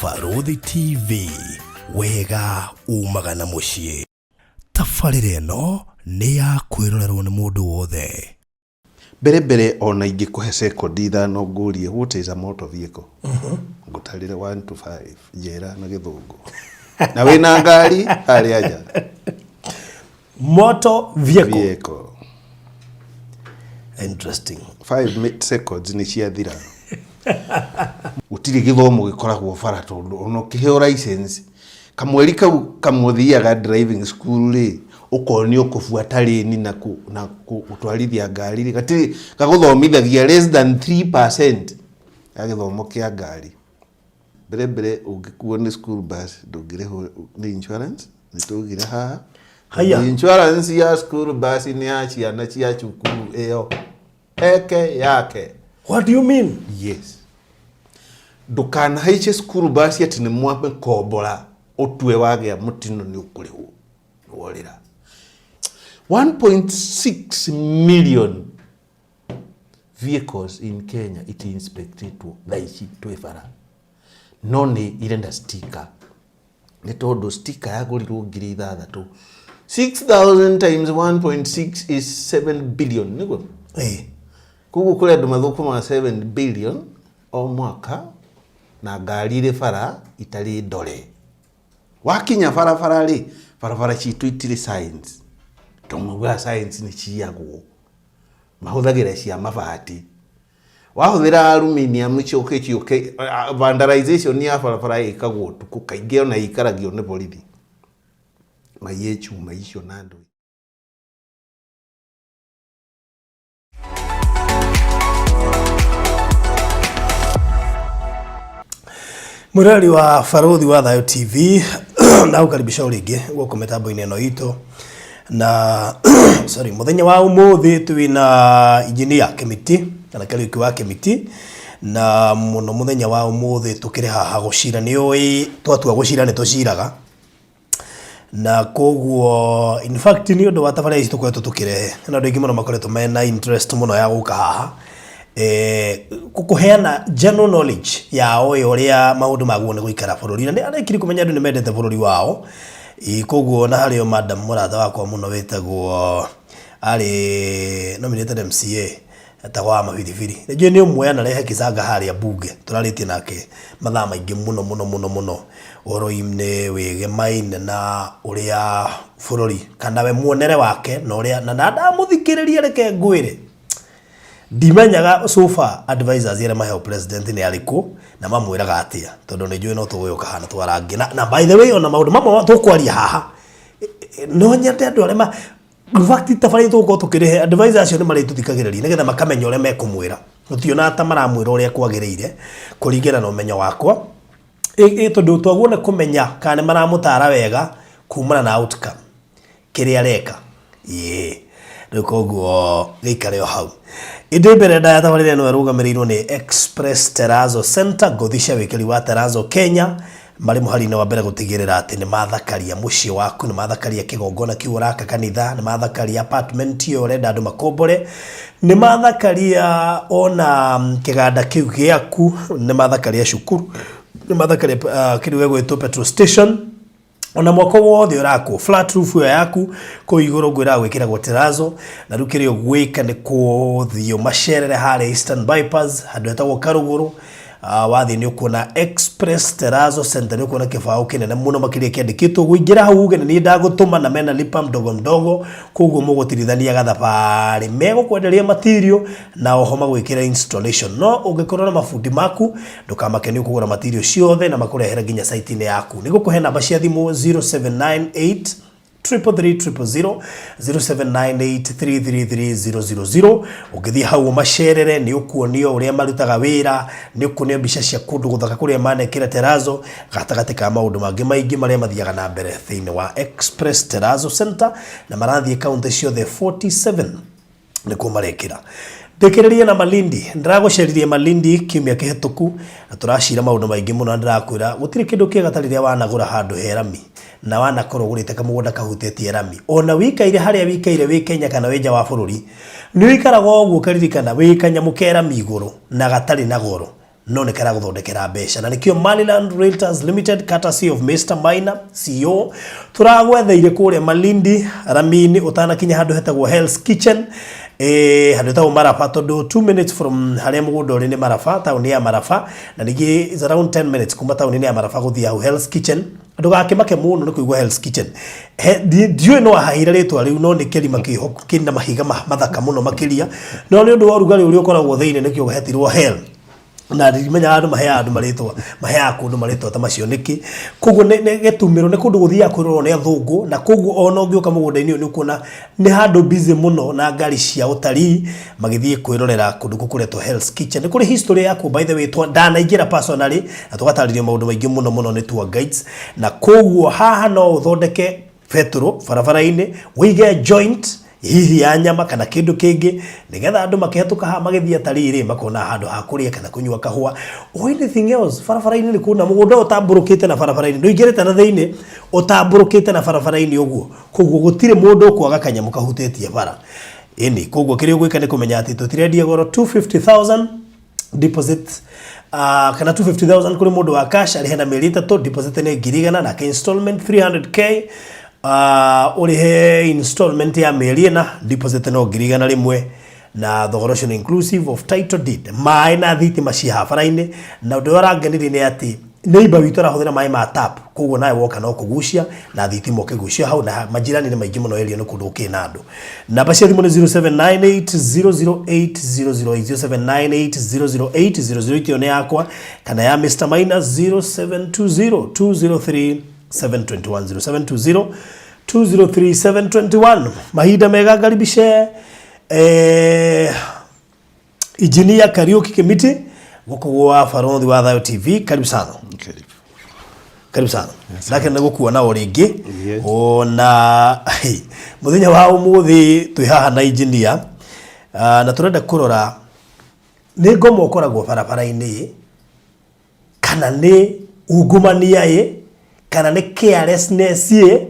Barũthi TV, wega umaga na mũciĩ. Tabarĩra ĩno nĩ ya kwĩrorerwo nĩ mũndũ wothe. Mbere mbere ona ingĩkũhe sekondi ithano ngũrie what is a motor vehicle? Ngũtarĩre 1 to 5 njĩra na gĩthũngũ. Na wĩna ngari harĩa nja. Motor vehicle. Vehicle. Interesting. 5 seconds nĩ ciathira. Gũtirĩ gĩthomo gĩkoragwo bara tondũ ona ũkĩheo license kamweri kau kamwe ũthiaga driving school rĩ ũkonio kũbuata lane na kũ, na gũtwarithia ngari rĩ gatirĩ gagũthomithagia less than 3% ya gĩthomo kĩa ngari. Mbere mbere ũngĩkuo nĩ school bus ndũngĩrĩhwo nĩ insurance nĩ twaugire haha. Haya. Insurance ya school bus nĩ ya ciana cia cukuru ĩyo peke yake. What do you mean? Yes. Ndũkanahaice school bus atĩ nĩ mwamĩkombora ũtue wagĩa mũtino nĩ ũkũrĩhwo worĩra. 1.6 million vehicles in Kenya iti inspectĩtwo thaa ici twĩ bara no nĩ irenda sticker nĩ tondũ sticker yagũrirwo 6,000. 6,000 times 1.6 is 7 billion nĩguo? Ĩĩ. Koguo kũrĩ andũ mathũkũmaga 7 billion o mwaka na ngari irĩ bara itarĩ ndore. Wakinya barabara rĩ, barabara citũ itirĩ signs tondũ maugaga signs nĩ ciyagwo. Mahũthagĩra cia mabati. Wahũthĩra aluminium ciũke ciũke, vandalization ya barabara ĩkagwo ũtukũ kaingĩ ona ĩikaragio nĩ borithi. Maiye chuma icio na ndũ. Mwĩroreri wa Barũthi wa Thayũ TV ndagũkaribisha o rĩngĩ gũkũ mĩtambo-inĩ ĩno itũ na sorry mũthenya wa ũmũthĩ twĩna engineer Kĩmiti kana Kariũki wa Kĩmiti na mũno mũthenya wa ũmũthĩ tũkĩrĩ haha gũcira nĩ ũĩ twatua gũcira nĩ tũciraga na koguo in fact nĩ ũndũ wa tabarĩra ici tũkoretwo tũkĩrehe na andũ aingĩ mũno makoretwo mena interest mũno ya gũka haha eh, kũheana general knowledge yao ya ũrĩa maũndũ maguo nĩ gũikara bũrũri na nĩ arekiri kũmenya andũ nĩ mendete bũrũri wao. Ĩ, koguo na harĩ o madam mũrata wakwa mũno wĩtagwo arĩ nominated MCA etagwo wa mabiribiri nĩ njũĩ nĩ ũmwe anarehe kĩcanga harĩa mbunge tũrarĩtie nake mathaa maingĩ mũno mũno mũno mũno ũhoro-inĩ wĩgemaine na ũrĩa bũrũri kana we muonere wake na ũrĩa na ndamũthikĩrĩria reke ngwĩre ndimenyaga so far advisors arĩa maheo president nĩ arĩkũ na mamwĩraga atĩa tondũ nĩ njũĩ no tũgũgĩũka haha na twarangie na, na by the way ona maũndũ mamwe tũkwaria haha no nyende andũ arĩa ma in fact tabarĩra tũgũkorwo tũkĩrĩhe advisor acio nĩ marĩtũthikagĩrĩria nĩgetha makamenya ũrĩa mekũmwĩra tũtionaga ta maramwĩra ũrĩa kwagĩrĩire kũringana na ũmenyo wakwa ĩ tondũ twaguo nĩ kũmenya kana nĩ maramũtara wega kumana na outcome kĩrĩa areka ĩĩ rĩu koguo gĩikare o hau ĩndĩ mbere ndaya tabarĩra ĩno ĩrũgamĩrĩirwo nĩ Express Terrazzo Center ngũthi cia wĩkĩri wa Terrazzo Kenya marĩ mũhari-inĩ wa mbere gũtigĩrĩra atĩ nĩ mathakaria mũciĩ waku nĩ mathakaria kĩgongona kĩu ũraka kanitha nĩ mathakaria apartment ĩyo ũrenda andũ makombore nĩ mathakaria ona kĩganda kĩu gĩaku nĩ mathakaria cukuru nĩ mathakaria kĩndũ gĩgwĩtwo petrol station ona mwako wothe ũrakwo flat roof ĩyo yaku kũu igũrũ ngwĩraga gwĩkĩragwo terrazzo na rĩu kĩrĩa ũgwĩka nĩ kũthiĩ ũmacerere harĩa Eastern Bypass handũ hetagwo Karũgũrũ. Wathiĩ nĩ ũkuona Express Terrazzo Center nĩ ũkuona kĩbaũ kĩnene mũno makĩria kĩandĩkĩtwo ũguo ingĩra hau uge nĩ niĩ ndagũtũma na mena lipa mdogo mdogo koguo mũgũtirithania gathabarĩ megũkwenderia material na oho magwĩkĩre installation no ũngĩkorwo na mabundi maku ndũkamake nĩ ũkũgũra material ciothe na makũrehere nginya site-inĩ yaku nĩ gũkũhe namba cia thimũ 0798 333 000 0798333000 ũngĩthiĩ hau ũmacerere nĩ ũkuonio ũrĩa marutaga wĩra nĩ ũkuonio mbica cia kũndũ gũthaka kũrĩa manekĩra terrazzo gatagatĩ ka maũndũ mangĩ maingĩ marĩa mathiaga na mbere thĩinĩ wa Express Terrazzo Center na marathiĩ kaunti ciothe 47 nĩkuo marekĩra ndĩkĩrĩrie na Malindi ndĩragũceririe Malindi kiumia kĩhĩtũku na tũracira maũndũ maingĩ mũno na ndĩrakwĩra gũtirĩ kĩndũ kĩega ta rĩrĩa wanagũra handũ he rami na wanakorwo ũgũrĩte kamũgũnda kahutĩtie rami ona wĩikaire harĩa wĩikaire wĩ Kenya kana wĩ nja wa bũrũri nĩ wĩikaraga ũguo ũkaririkana wĩ kanyamũ ke rami igũrũ na gatarĩ na goro. No nĩ karagũthondekera mbeca na nĩkĩo Maryland Realtors Limited courtesy of Mr Maina CEO tũragwetheire kũrĩa Malindi Ramini ũtanakinya handũ hetagwo Hell's Kitchen, handũ hetagwo Maraba, tondũ 2 minutes from harĩa mũgũnda ũrĩ nĩ Maraba, taũni ya Maraba, na ningĩ is around 10 minutes kuma taũni-inĩ ya Maraba gũthiĩ hau Hell's Kitchen. Ndũgakĩmake mũno nĩ kũigua Hell's Kitchen. Ndiũĩ no ahaire rĩtwa rĩu, no nĩ kĩrima kĩho kĩna mahiga mathaka mũno makĩria, no nĩ ũndũ wa ũrugarĩ ũrĩa ũkoragwo thĩinĩ nĩkĩo hetirwo Hell. Na ndimenyaga andũ maheaga andũ marĩtwa, maheaga kũndũ marĩtwa ta macio nĩkĩ. Koguo nĩ gĩtumĩro, nĩ kũndũ gũthiaga kwĩrorwo nĩ athũngũ, na koguo ona ũngĩũka mũgũnda-inĩ ũyũ nĩ ũkuona nĩ handũ busy mũno na ngari cia ũtarii magĩthiĩ kwĩrorera kũndũ kũu kũretwo Hell's Kitchen. Nĩ kũrĩ history yakuo, by the way, ndanaingĩra personally na tũgatarĩrio maũndũ maingĩ mũno mũno nĩ tour guides. Na koguo haha no ũthondeke betũrũ barabara-inĩ, ũige joint hihi ya nyama kana kĩndũ kĩngĩ, nĩgetha andũ makĩhetũka haha magĩthiĩ atarii rĩ, makona handũ ha kũrĩa kana kũnyua kahũa or anything else barabara-inĩ. Nĩ kuona mũgũnda ũyũ ũtambũrũkĩte na barabara-inĩ, ndũingĩrĩte na thĩinĩ, ũtambũrũkĩte na barabara-inĩ ũguo, koguo gũtirĩ mũndũ ũkwaga kanyamũ kahutĩtie bara ĩni. Koguo kĩrĩa ũgwĩka nĩ kũmenya atĩ tũtirendia goro. 250,000 deposit kana 250,000 kũrĩ mũndũ wa cash, arĩhe na mĩeri 3, deposit nĩ 100,000, nake installment 300K, ũrĩhe installment ya mĩeri 4, deposit no 100,000, na thogora ũcio nĩ inclusive of title deed, maĩ na thitima ciĩ haha bara-inĩ. Na ũndũ ũrĩa ũrangenirie nĩ atĩ neighbor witũ arahũthĩra maĩ ma tap, koguo nawe woka no kũgucia na thitima ũkĩgucia hau, na majirani nĩ maingĩ mũno, area nĩ kũndũ gũkĩrĩ na andũ. Namba cia thimũ nĩ 0798008008, 0798008008. Ĩyo nĩ yakwa kana ya Mr Maina, 0720 203 721, 0720 203 721. Mahinda mega, ngaribishe Engineer Kariuki Kimiti gũkũ gwa Barothi wa Thayo TV. Karibu sana. Karibu. Karibu sana, ndake nĩ gũkuona o rĩngĩ. Yes. Ona mũthenya wa ũmũthĩ twĩ haha na engineer, na tũrenda kũrora nĩ ngoma ũkoragwo barabara-inĩ, kana nĩ ungumania ĩ, kana nĩ carelessness ĩ,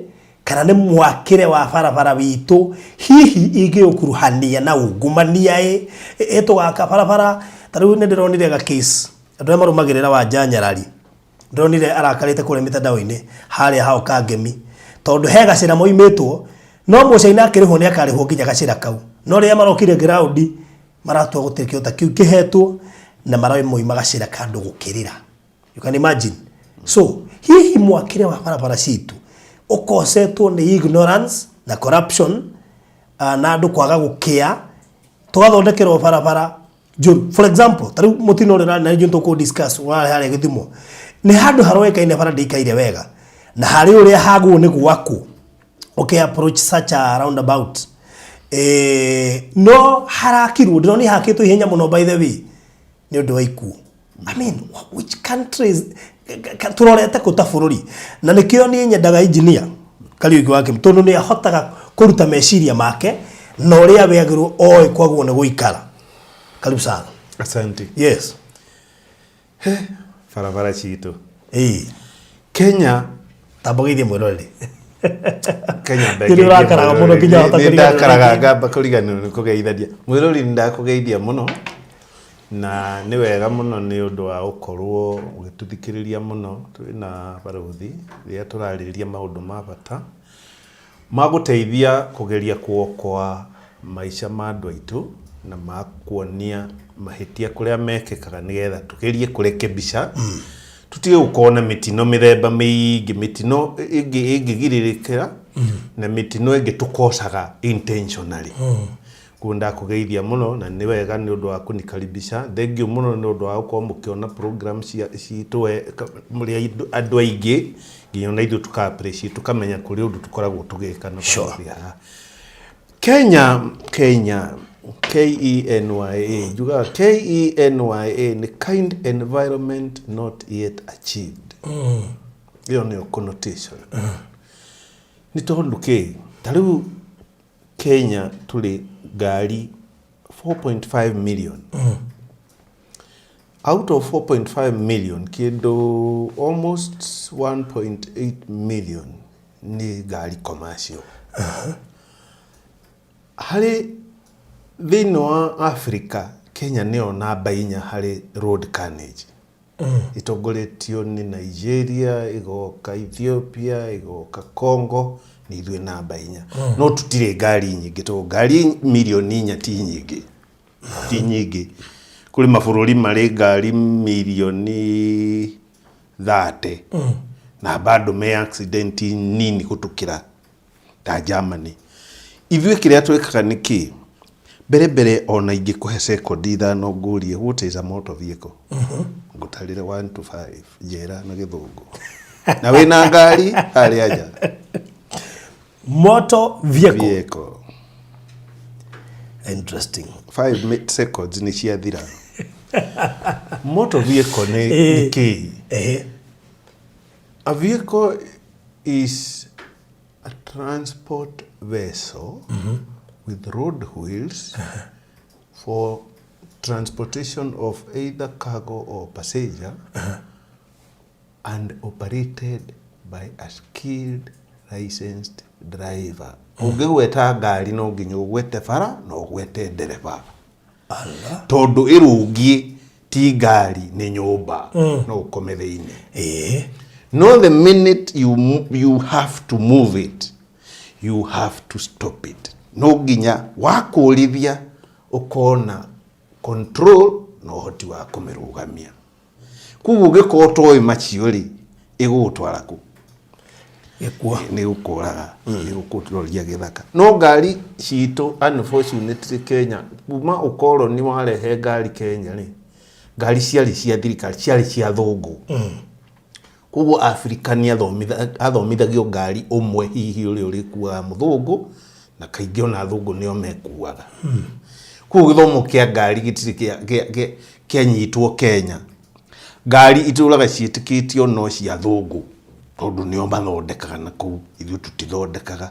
kana nĩ mwakĩre wa barabara witũ hihi ingĩũkuruhania na ungumania ĩ. Ĩ tũgaka barabara ta rĩu nĩ ndĩronire ga case, andũ arĩa marũmagĩrĩra Wanja Nyarari, ndĩronire arakarĩte kũrĩa mĩtandao-inĩ harĩa hao Kangemi, tondũ he gacĩra moimĩtwo no mũcaina akĩrĩhwo nĩ akarĩhwo nginya gacĩra kau, no rĩrĩa marokire ground maratua gũtirĩ kĩndũ ta kĩu kĩhetwo na maramoima gacĩra kandũ gũkĩrĩra. You can imagine. So hihi mwakĩre wa barabara citũ ũkosetwo nĩ ignorance na corruption, na andũ kwaga gũkĩa, tũgathondekerwo barabara njũru? For example, ta rĩu mũtino ũrĩa ũrarĩ na ithuĩ tũkũ discuss wa harĩa Gĩthumo, nĩ handũ haroĩkaine bara ndĩikaire wega, na harĩ ũrĩa hagwo nĩ gwakwo okay approach such a roundabout, no harakirwo, ndĩronire hakĩtwo ihenya mũno, by the way, nĩ ũndũ wa ikuũ. I mean, which countries tũrorete kũ ta bũrũri? Na nĩkĩo niĩ nyendaga Engineer Kariuki wa Kĩmũ, tondũ nĩ ahotaga kũruta meciria make na ũrĩa wagĩrĩirwo oĩ kwagwo nĩ gũikara. Karibu sana. Asante. Yes. Barabara citũ. Ĩ. Kenya. Tambogeithie mwĩroreri. Kenya. Nĩ ũrakaraga mũno nginya wahota nĩ kũriganĩrwo. Ndakaraga ngamba kũriganĩrwo nĩ kũgeithania mwĩrori. Nĩ ndakũgeithia mũno na nĩ wega mũno nĩ ũndũ wa gũkorwo ũgĩtũthikĩrĩria mũno twĩ na barothi rĩrĩa tũrarĩrĩria maũndũ ma bata ma gũteithia kũgeria kuokoa maica ma andũ aitũ na ma kuonia mahĩtia kũrĩa mekĩkaga, nĩgetha tũgerie kũrekebisha, tũtige gũkorwo na mĩtino mĩthemba mĩingĩ, mĩtino ĩngĩ ĩngĩgirĩrĩkĩra na mĩtino ĩngĩ tũkocaga intentionally. Koguo ndakũgeithia mũno na nĩ wega nĩ ũndũ wa kũnikaribisha. Thank you mũno nĩ ũndũ wa gũkorwo mũkĩona program citũ mũrĩ andũ aingĩ, nginya ona ithuĩ tũka appreciate, tũkamenya kũrĩ ũndũ tũkoragwo tũgĩka na bamĩrĩ haha. Kenya, Kenya, KENYA, njugaga KENYA nĩ kind environment not yet achieved. Ĩyo nĩyo connotation. Nĩ tondũ kĩ? Ta rĩu Kenya tũrĩ ngari 4.5 million. Out of 4.5 million, kĩndũ almost 1.8 million nĩ ngari commercial. Harĩ thĩinĩ wa Africa, Kenya. Kenya nĩyo namba inya harĩ road carnage. Ĩtongoretio nĩ Nigeria, ĩgoka Ethiopia, ĩgoka Congo, nĩ ithuĩ namba inya. No tũtirĩ ngari nyingĩ tondũ ngari mirioni inya ti nyingĩ. Ti nyingĩ. Kũrĩ mabũrũri marĩ ngari mirioni 30 na bado me accident nini gũtũkĩra ta Germany. Ithuĩ kĩrĩa twĩkaga nĩ kĩ? Mbere mbere ona ingĩkũhe sekondi ithano ngũrie what is a motor vehicle? Ngũtarĩre 1 to 5 njĩra na gĩthũngũ. Na wĩna ngari harĩa nja. Motor vehicle. Vehicle. Interesting. 5 seconds nĩ ciathira. Motor vehicle nĩ nĩ kĩĩ? A vehicle is a transport vessel with road wheels for transportation of either cargo or passenger and operated by a skilled licensed driver. Ũngĩgweta ngari no nginya ũgwete bara na ũgwete ndereba. Tondũ ĩrũngiĩ ti ngari nĩ nyũmba no ũkome thĩinĩ. No the minute you have to move it, you have to stop it. No nginya wakũrithia ũkona control na ũhoti wa kũmĩrũgamia. Koguo ũngĩkorwo ũtoĩ macio rĩ, ĩgũgũtwara kũ? Gĩkuo. Nĩ gũkũraga, nĩ gũkũroria gĩthaka. No ngari citũ unfortunately Kenya, kuma ũkoroni warehe ngari Kenya rĩ, ngari ciarĩ cia thirikari, ciarĩ cia athũngũ. Koguo Africa nĩ athomithagio ngari ũmwe hihi ũrĩa ũrĩkuaga mũthũngũ, na kaingĩ ona athũngũ nĩo mekuaga. Koguo gĩthomo kĩa ngari gĩtirĩ kĩanyitwo Kenya. Ngari itũraga ciĩtĩkĩtio no cia athũngũ, tondũ nĩo mathondekaga na kũu, ithuĩ tũtithondekaga.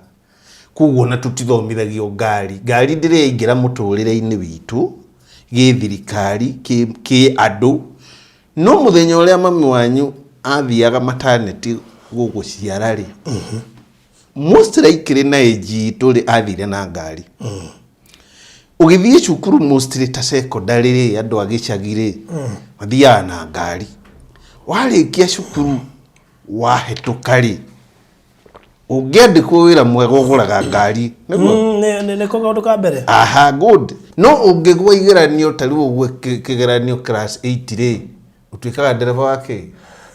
Koguo ona tũtithomithagio ngari. Ngari ndĩrĩ yaingĩra mũtũrĩre-inĩ witũ, gĩthirikari, kĩ andũ. No mũthenya ũrĩa mami wanyu athiaga maternity gũgũciara rĩ, most likely na age itũ rĩ, athire na ngari. Ũgĩthiĩ cukuru mostly ta secondary rĩ, andũ a gĩcagi rĩ, mathiaga na ngari. Warĩkia cukuru wahĩtũka rĩ, ũngĩandĩkwo wĩra mwega ũgũraga ngari. Nĩguo? Nĩko kaũndũ ka mbere. Aha, good. No ũngĩgwa igeranio ta rĩu ũgwe kĩgeranio class 8 rĩ, ũtuĩkaga ndereba wa kĩ?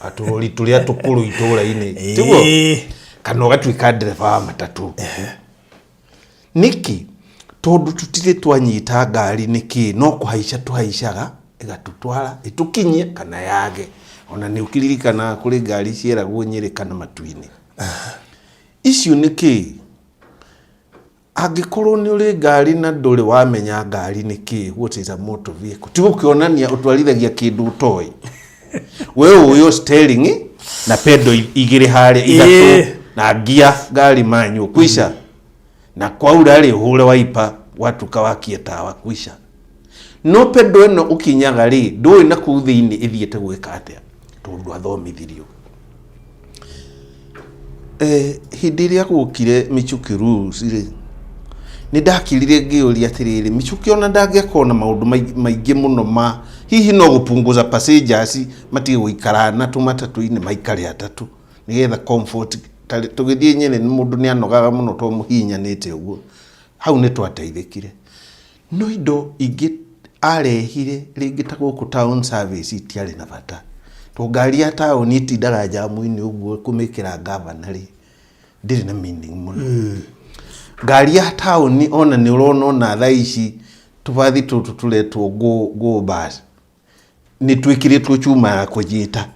Atũrori tũrĩa tũkũrũ itũũra-inĩ. Tiguo? Kana ũgatuĩka ndereba wa matatũ. Nĩkĩ? Tondũ tũtirĩ twanyita ngari nĩkĩ? No kũhaica tũhaicaga, ĩgatũtwara, ĩtũkinyie kana yage. Ona nĩ ũkĩririkanaga kũrĩ ngari cieragwo Nyĩrĩ kana Matu-inĩ. Icio nĩ kĩ? Angĩkorwo nĩ ũrĩ ngari na ndũrĩ wamenya ngari nĩ kĩ, what is a motor vehicle? Ti gũkĩonania ũtwarithagia kĩndũ ũtoĩ. We ũĩ o steering na pedal igĩrĩ harĩa ithatũ na ngia ngari manyu kwisha. Na kwaura rĩ ũhũre waipa gwatuka wakie tawa kwisha. No pedal ĩno ũkinyaga rĩ ndũĩ na kũu thĩinĩ ĩthiĩte gwĩka atĩa tondũ ndwathomithirio. Hĩndĩ ĩrĩa gwokire Michuki rules rĩ, nĩ ndakirire ngĩyũria atĩrĩrĩ, Michuki ona ndangĩakorwo na maũndũ maingĩ mũno ma hihi no gũpunguza passengers matige gũikara ana tũmatatũ-inĩ maikare atatũ nĩgetha comfort, tũgĩthiĩ Nyĩrĩ mũndũ nĩ anogaga mũno tondũ mũhihinyanĩte ũguo, hau nĩ twateithĩkire. No indo ingĩ arehire rĩngĩ ta gũkũ town service itiarĩ na bata. Tondũ ngari ya taũni ĩtindaga njamu-inĩ ũguo kũmĩkĩra ngavana rĩ, ndĩrĩ na meaning mũno. Ngari ya taũni ona nĩ ũrona ona thaa ici tũbathi tũtũ tũretwo go, go bus nĩ twĩkĩrĩtwo chuma ya kũnyita.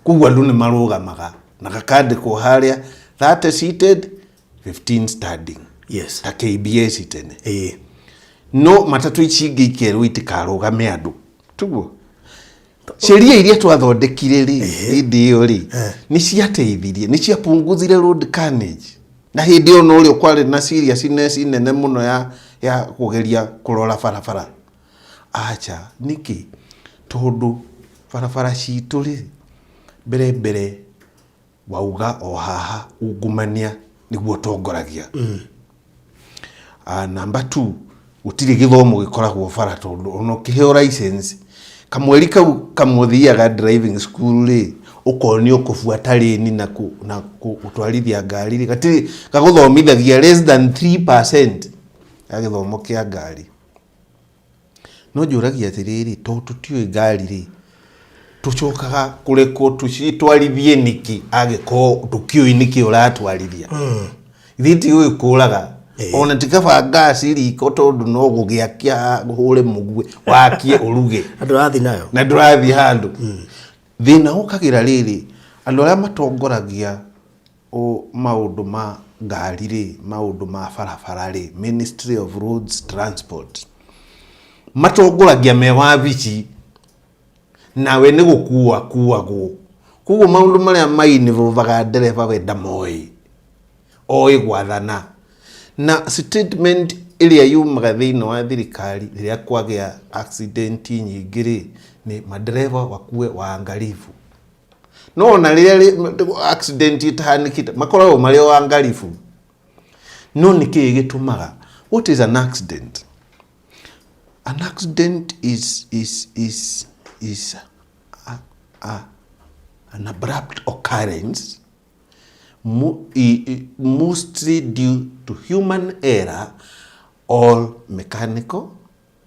Koguo andũ nĩ marũgamaga na gakandĩkwo harĩa 30 seated 15 standing. Ta KBS tene. No matatũ ici ingĩ ikerwo itikarũgame andũ. Tiguo? Sheria iria twathondekire rĩ, hĩndĩ ĩyo rĩ, nĩ ciateithirie, nĩ ciapunguzire road carnage. Na hĩndĩ ĩyo no rĩo kwarĩ na seriousness nene mũno ya kũgeria kũrora barabara. Acha, nĩkĩ? Tondũ barabara citũ rĩ, mbere mbere wauga o haha ungumania nĩguo ũtongoragia. Number 2, Gũtirĩ gĩthomo gĩkoragwo bara tondũ ona ũkĩheo license kamweri kau kamwe ũthiaga driving school rĩ, ũkonio kũbuata lane na na gũtwarithia ngari rĩ, gatirĩ gagũthomithagia less than 3% ya gĩthomo kĩa ngari. No njũragia atĩrĩrĩ, tondũ tũtiũĩ ngari rĩ, tũcokaga kũrekwo tũcitwarithie nĩkĩ angĩkorwo ndũkĩũĩ nĩkĩ ũratwarithia? Ithuĩ tiũĩ kũraga. Ona ti kaba ngasi riko tondũ no gũgĩakia hũre mũguĩ wakie ũruge. Na ndũrathiĩ nayo. Na ndũrathiĩ handũ. Thĩna ũkagĩra rĩrĩ, andũ arĩa matongoragia maũndũ ma ngari rĩ, maũndũ ma barabara rĩ, Ministry of Roads Transport, matongoragia me wabici nawe nĩ gũkuo akuagwo. Koguo maũndũ marĩa ma involve ndereba we ndamoĩ, oĩ gwathana. Na statement ĩrĩa yumaga thĩinĩ wa thirikari rĩrĩa kwagĩa accident nyingĩ rĩ, nĩ madereba wakuwe waangalifu. No ona rĩrĩa accident ĩtahanĩkĩte makoragwo marĩ o angalifu. No nĩ kĩĩ gĩtũmaga? What is an accident? An accident is an abrupt occurrence mostly due to human error or mechanical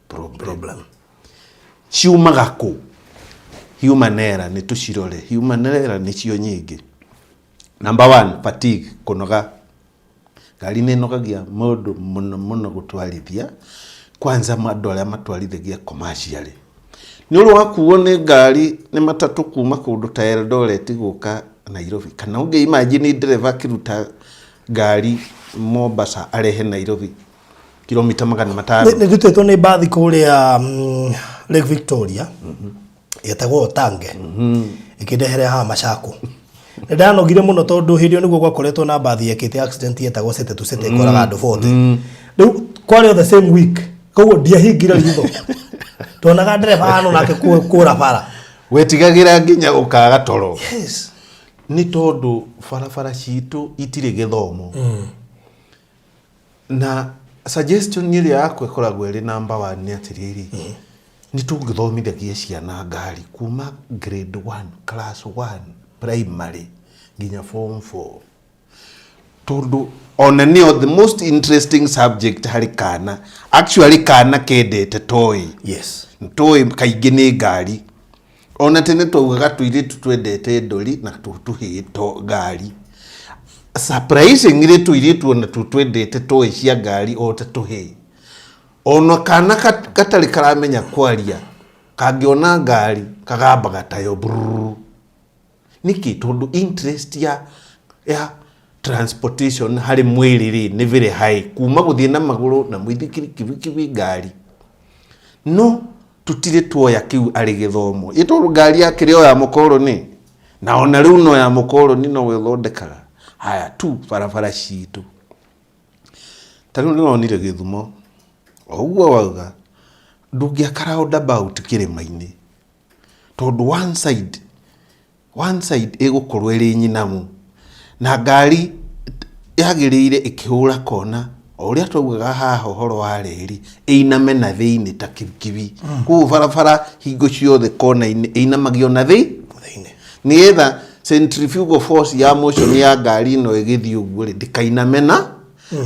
problem. Ciumaga kũ? Human error nĩ tũcirore. Human error nĩcio nyingĩ. Number one, fatigue, kũnoga. Ngari nĩ ĩnogagia mũndũ mũno mũno gũtwarithia, kwanza andũ arĩa matwarithagia commercially. Nĩ ũrĩ wakuo nĩ ngari nĩ matatũ kuma kũndũ ta Eldoret gũka Nairobi, kana ũngĩ imagine ndereba akĩruta ngari Mombasa arehe Nairobi kilomita 500. Nĩ ndutĩtwo nĩ mbathi kũrĩa Lake Victoria yetagwo Otange ĩkĩndehere haha Machako. Nĩ ndanogire mũno tondũ hĩndĩ ĩyo nĩguo gwakoretwo na mbathi yekĩte accident yetagwo City to City ĩkoraga andũ 40. Rĩu kwarĩ o the same week koguo ndiahingire ritho tuonaga ndereba hano nake kũra bara. Wetigagĩra nginya ũkaga toro. Yes. Nĩ tondũ barabara citũ itirĩ gĩthomo. Na suggestion ĩrĩa yakwa ĩkoragwo ĩrĩ number one nĩ atĩrĩrĩ, nĩ tũngĩthomithagia ciana ngari kuma grade 1, class 1 primary nginya form 4, tondũ ona nĩyo the most interesting subject harĩ kana. Actually kana kendete toy. Toy kaingĩ nĩ ngari. Ona tene twaugaga tũirĩtu twendete ndori na tũhĩĩ to ngari. Surprisingly tũirĩtu ona tuo twendete toy cia ngari o ta tũhĩĩ. Ona kana gatarĩ karamenya kwaria kangĩona ngari kagambaga tayo brrrr. Nĩkĩ? Tondũ interest ya transportation harĩ mwĩrĩ rĩ nĩ very high, kuma gũthiĩ na magũrũ na mũithikiri, kibikibi, ngari. No tũtirĩ tuoya kĩu arĩ gĩthomo. Ĩ tondũ ngari yakĩrĩ o ya mũkoroni, na ona rĩu no ya mũkoroni nowe ũthondekaga. Haya tu barabara citũ. Ta rĩu ndĩronire Gĩthumo, o ũguo wauga, ndũngĩaka roundabout kĩrĩma-inĩ, tondũ one side ĩgũkorwo ĩrĩ nyinamu, na ngari yagĩrĩire ĩkĩhũra kona, o ũrĩa twaugaga haha ũhoro wa reri, ĩiname na thĩinĩ ta kibikibi. Koguo barabara hingo ciothe kona-inĩ ĩinamagio na thĩinĩ, nĩgetha centrifugal force ya motion ya ngari ĩno ĩgĩthiĩ ũguo rĩ, ndĩkainame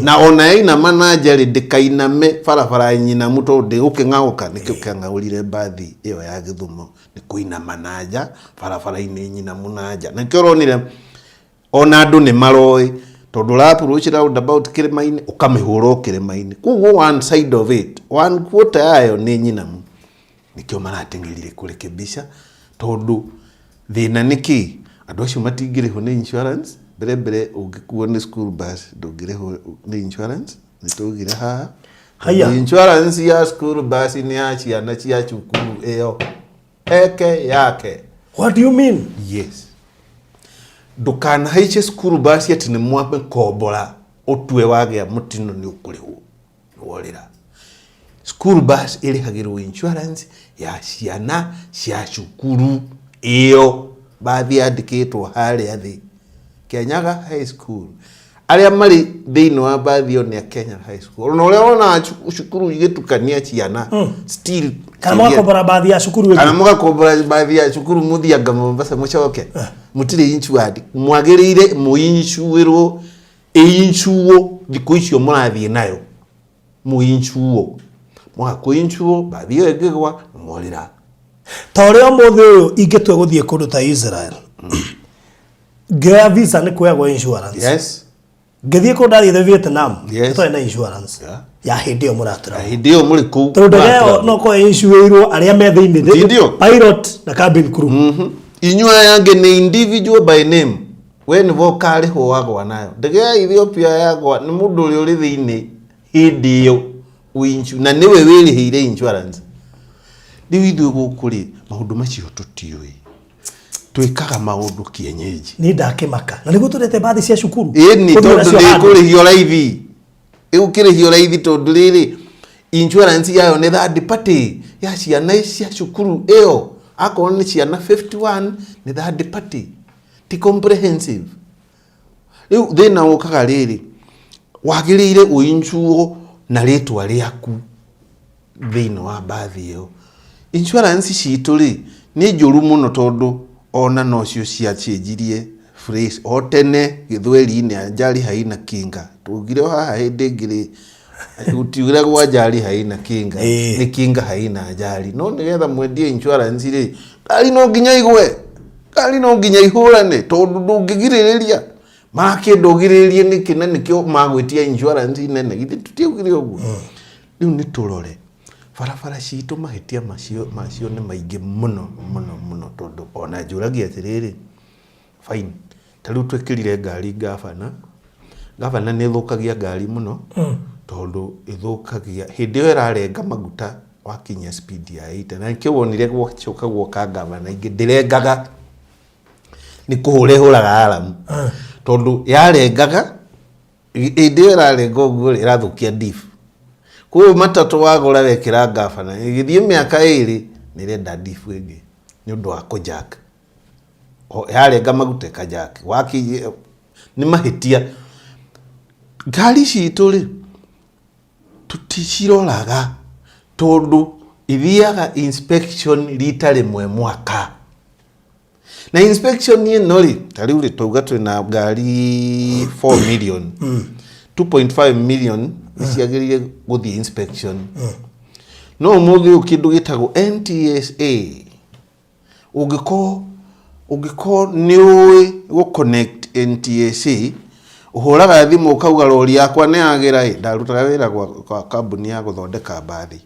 na ona yainama na nja rĩ, ndĩkainame barabara nyinamu tondũ ndĩgũkĩng'aũka. Nĩkĩo kĩang'aũrire mbathi ĩyo ya Gĩthumo, nĩ kũinama na nja barabara-inĩ nyinamu na nja. Nĩkĩo ũronire ona andũ nĩ maroĩ tondũ ũra approach roundabout kĩrĩma-inĩ ũkamĩhũra o kĩrĩma-inĩ. Koguo one side of it, one quarter yayo nĩ nyinamu. Nĩkĩo marateng'erire kũrekebisha, tondũ thĩna nĩ kĩ? Andũ acio matingĩrĩhwo nĩ insurance. Mbere mbere ũngĩkuo nĩ school bus ndũngĩrĩhwo nĩ insurance, nĩ twaugire haha. Haya. Insurance ya school bus nĩ ya ciana cia cukuru ĩyo peke yake. What do you mean? Yes. Ndũkanahaice school bus atĩ nĩ mwamĩkombora ũtue wagĩa mũtino nĩ ũkũrĩhwo worĩra. School bus ĩrĩhagĩrwo insurance ya ciana cia cukuru ĩyo. Mbathi yandĩkĩtwo harĩa thĩ, Kianyaga High School. Arĩa marĩ thĩinĩ wa mbathi ĩyo nĩ a Kenya High School. Ona ũrĩa wonaga cukuru igĩtukania ciana still Kana mũgakombora mbathi ya cukuru ĩngĩ. Kana mũgakombora mbathi ya cukuru mũthianga Mombasa mũcoke. Mũtirĩ insured. Mwagĩrĩire mũinsuĩrwo ĩinsuo thikũ icio mũrathiĩ nayo. Mũinsuo. Mwaga kũinsuo mbathi ĩyo ĩngĩgwa mworĩra. Ta ũrĩa ũmũthĩ ũyũ ingĩtua gũthiĩ kũndũ ta Israel. Ngĩoya visa nĩ kuoyagwo insurance. Ngĩthiĩ kũndũ ndathiĩte Vietnam. Tũtarĩ na insurance. Ya hĩndĩ ĩyo mũratũra. Hĩndĩ ĩyo mũrĩ kũu. Tondũ ndege ĩyo no korwo insuĩirwo arĩa me thĩinĩ. Ndio. Pilot na cabin crew. Inyuĩ aya angĩ nĩ individual by name. We nĩwe ũkarĩhwo wagwa nayo. Ndege ya Ethiopia yagwa nĩ mũndũ ũrĩa ũrĩ thĩinĩ hĩndĩ ĩyo na nĩwe wĩrĩhĩire insurance. Rĩu ithuĩ gũkũ rĩ, maũndũ macio tũtiũĩ. Twĩkaga maũndũ kienyeji. Niĩ ndakĩmaka. Na nĩguo tũrete mbathi cia cukuru. Ĩni, Ũthiĩ tondũ nacio handũ. ndĩkũrĩhio raithi. Ĩgũkĩrĩhio raithi tondũ rĩrĩ, insurance yayo nĩ third party ya ciana cia cukuru ĩyo. Akorwo nĩ ciana 51 nĩ third party. Ti comprehensive. Rĩu thĩna ũkaga rĩrĩ, wagĩrĩire ũinsuo na rĩtwa rĩaku thĩinĩ wa mbathi ĩyo. Insurance citũ rĩ, nĩ njũru mũno tondũ ona nocio ciacenjirie phrase. O tene gĩthweri-inĩ ajali haina kinga. Twaugire o haha hĩndĩ ĩngĩ rĩ, gũtiugagwo ajali haina kinga, nĩ kinga haina ajali. No nĩgetha mwendie insurance rĩ, ngari no nginya igwe, ngari no nginya ihũrane tondũ ndũngĩgirĩrĩria. Marakĩenda ũgirĩrĩrie nĩkĩ na nĩkĩo magwĩtia insurance nene, githĩ tũtiaugire ũguo? Rĩu nĩ tũrore barabara citũ mahĩtia macio macio nĩ maingĩ mũno mũno mũno tondũ ona njũragia atĩrĩrĩ, fine, ta rĩu twekĩrire ngari ngabana, ngabana nĩ ĩthũkagia ngari mũno tondũ ĩthũkagia hĩndĩ ĩyo ĩrarenga maguta wakinyia speed ya 80 na nĩkĩo wonire gwacoka guoka ngabana ingĩ ndĩrengaga, nĩ kũhũra ĩhũraga alarm tondũ yarengaga hĩndĩ ĩyo ĩrarenga ũguo rĩ, ĩrathũkia diff. Koguo matatũ wagũra wekĩra ngabana ĩgĩthiĩ mĩaka ĩrĩ nĩ ĩrenda diff ĩngĩ nĩ ũndũ wa kũjack. Yarenga maguta ĩkajack. Nĩ mahĩtia. Ngari citũ rĩ, tũticiroraga tondũ ithiaga inspection rita rĩmwe mwaka. Na inspection ĩno rĩ, ta rĩu rĩ twauga twĩna ngari 4 million. 2.5 million nĩ ciagĩrĩire gũthiĩ inspection. No ũmũthĩ ũyũ kĩndũ gĩtagwo NTSA, ũngĩkorwo nĩ ũĩ gũ connect NTSA, ũhũraga thimũ ũkauga rori yakwa nĩ yagĩra ĩ, ndarutaga wĩra gwa kambuni ya gũthondeka mbathi.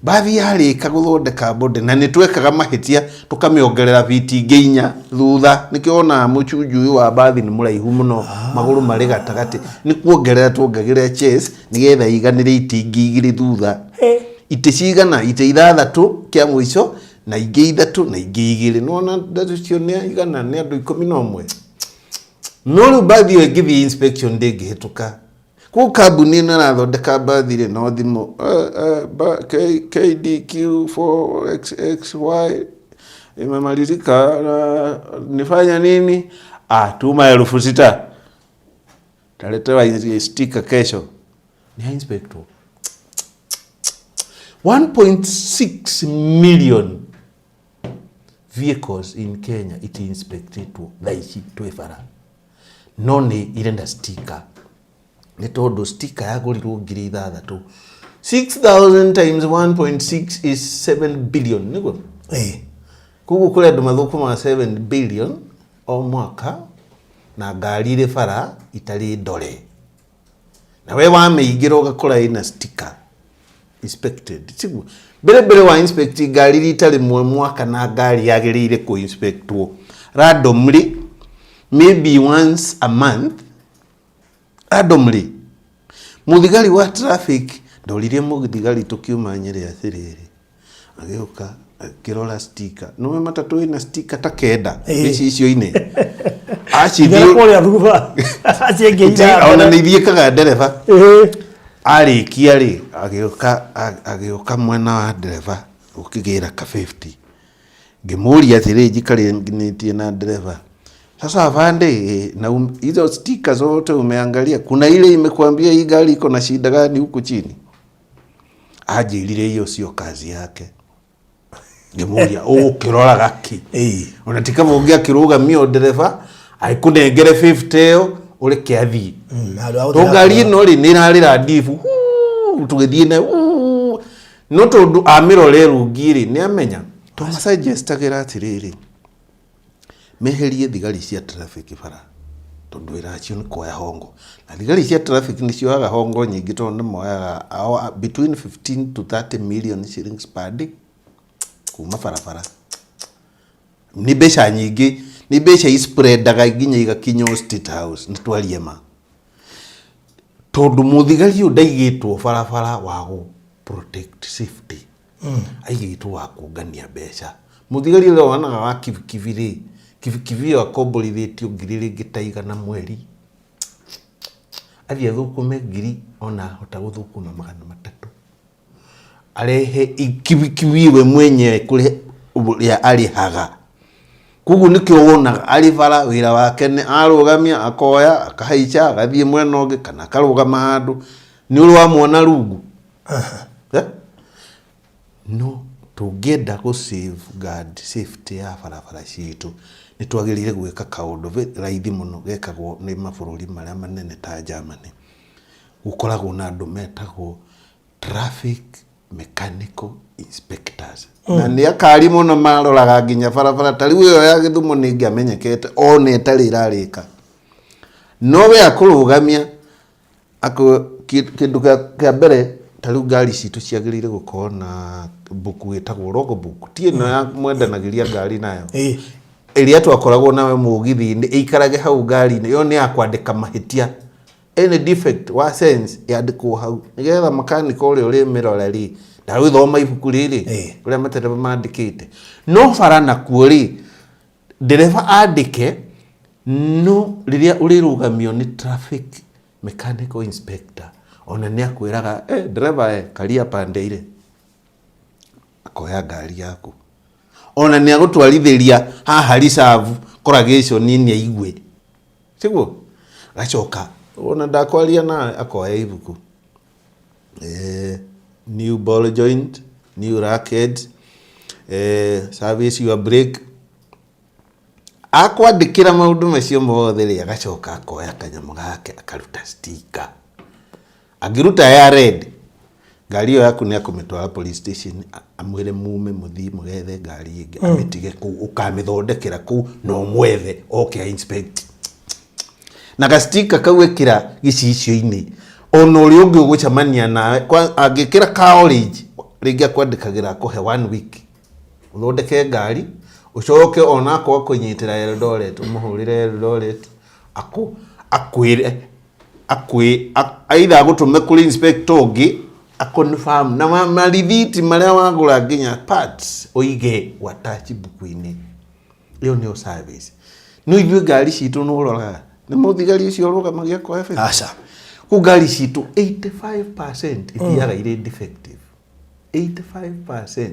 Mbathi yarĩka gũthondeka body na nĩ twekaga mahĩtia tũkamĩongerera biti ingĩ inya thutha, nĩkĩo wonaga mũcunju ũyũ wa mbathi nĩ mũraihu mũno, magũrũ marĩ gatagatĩ, nĩ kuongerera tuongagĩrĩra chairs nĩgetha ĩiganĩre itĩ ingĩ igĩrĩ thutha. Itĩ cigana? Itĩ ithathatũ kĩa mũico na ingĩ ithatũ na ingĩ igĩrĩ. Nĩ wona icio nĩ igana nĩ andũ 11. No rĩu mbathi ĩyo ĩngĩthiĩ inspection ndĩngĩhĩtũka. Koguo kambuni ĩno ĩrathondeka mbathi rĩ, no thimũ KDQ 4XXY imemalizika na nifanya nini? Ah, tuma 6,000 taletewa sticker kesho. Ni inspector. 1.6 million vehicles in Kenya iti inspectĩtwo thaa ici twĩ bara, no nĩ irenda sticker nĩ tondũ sticker yagũrirwo 6,000. 6,000 times 1.6 is 7 billion, nĩguo? Koguo kũrĩ andũ mathũkũmaga 7 billion o mwaka na ngari irĩ bara itarĩ ndore, na we wamĩingĩra ũgakora ĩna sticker inspected, tiguo? Mbere mbere wa inspect ngari rita rĩmwe mwaka, na ngari yagĩrĩire kũ inspectwo randomly, maybe once a month randomly. Mũthigari wa traffic, ndoririe mũthigari tũkiuma Nyĩrĩ atĩrĩrĩ, agĩũka akĩrora sticker, nĩwe matatũ ĩna sticker ta kenda gĩcicio-inĩ. Nginya kũrĩa thutha aciĩngĩ. Ona nĩ ithiĩkaga ndereba. Arĩkia rĩ, agĩũka mwena wa ndereba ũkĩgĩra ka 50. Ngĩmũria atĩrĩ, njikarĩtie na ndereba, Sasa afande, na hizo stika zote umeangalia, kuna ile imekuambia hii gari iko na shida gani huku chini? Anjĩrire hiyo sio kazi yake. Ngĩmũria ũgũkĩroraga kĩ? Ona ti kaba ũngĩakĩrũgamia ndereba agĩkũnengere 50 ĩyo ũreke athiĩ. Handũ ha To gũthiĩ ngari ĩno rĩ nĩ ĩrarĩra ndibu tũgĩthiĩ nayo huu. No tondũ amĩrora ĩrũngiĩ rĩ nĩ amenya. Tũmasuggestagĩra atĩrĩrĩ, meherie thigari cia traffic bara tondũ wĩra wacio nĩ kuoya hongo, na thigari cia traffic nĩ cioyaga hongo nyingĩ tondũ nĩ moyaga between 15 to 30 million shillings per day kuma barabara. Nĩ mbeca nyingĩ, nĩ mbeca ispreadaga nginya igakinya o State House, nĩ twarie ma. Tondũ mũthigari ũyũ ndaigĩtwo barabara wa gũ protect safety, aigĩtwo wa kũngania mbeca. Mũthigari ũrĩa wonaga wa kibikibi rĩ, kibikibi ĩyo akomborithĩtio ngiri rĩngĩ ta igana mweri, athiĩ athũkũme ngiri ona ahota gũthũkũma 300, arehe kibikibi we mwenyewe kũrĩ ũrĩa arĩhaga. Koguo nĩkĩo wonaga arĩ bara wĩra wake nĩ arũgamia akoya akahaica agathiĩ mwena ũngĩ kana akarũgama handũ. Nĩ ũrĩ wamuona rungu? Eh? No tũngĩenda gũ safeguard safety ya barabara citũ nĩ twagĩrĩire gwĩka kaũndũ raithi mũno gekagwo nĩ mabũrũri marĩa manene ta Germany. Gũkoragwo na andũ metagwo traffic mechanical inspectors. Na nĩ akari mũno maroraga nginya barabara ta rĩu ĩyo ya Gĩthumo nĩ ĩngĩamenyekete ona ĩtarĩ ĩrarĩka. No we akũrũgamia kĩndũ kĩa mbere ta rĩu ngari citũ ciagĩrĩire gũkorwo na mbuku ĩtagwo logbook, ti ĩno ya mwendanagĩria ngari nayo. Ĩrĩa twakoragwo nayo mũgithi-inĩ ĩikarage hau ngari-inĩ, ĩyo nĩ ya kwandĩka mahĩtia. Any defect wa sense yandĩkwo hau nĩgetha makanika ũrĩa ũrĩmĩrora rĩ ndagũthoma ibuku rĩrĩ ũrĩa matereba mandĩkĩte. No bara nakuo rĩ ndereba andĩke, no rĩrĩa ũrĩrũgamio nĩ traffic mechanical inspector ona nĩ akwĩraga ndereba karia pande ile, akoya ngari yaku ona nĩ agũtwarithĩria haha reserve corrugation nĩ aigue, siguo? Gacoka ona ndakwaria nawe akoya ibuku, new ball joint, new racket, service your brake, akwandĩkĩra maũndũ macio mothe rĩ agacoka akoya kanyamũ gake akaruta sticker. Angĩruta ya red, ngari ĩyo yaku nĩ akũmĩtwara police station amwĩre mume mũthiĩ mũgethe ngari ĩngĩ, amĩtige kũu, ũkamĩthondekera kũu na ũmwethe oke a inspect. Na gastika kau ĩkĩra gĩcicio-inĩ ona ũrĩa ũngĩ ũgũcemania nawe angĩkĩra ka orange rĩngĩ akwandĩkagĩra akũhe 1 week ũthondeke ngari, ũcoke ona akorwo akũnyitĩra Eldoret ũmũhũrĩre Eldoret akwĩre either agũtũme kũrĩ inspector ũngĩ aconfirm na marithiti marĩa wagũra nginya parts ũige attach buku-inĩ. Ĩyo nĩyo service. No ithuĩ ngari citũ nĩ ũroraga nĩ mũthigari ũcio ũrũgamagia kwa FF? Aca. Kũu ngari citũ 85% ithiaga irĩ defective. 85%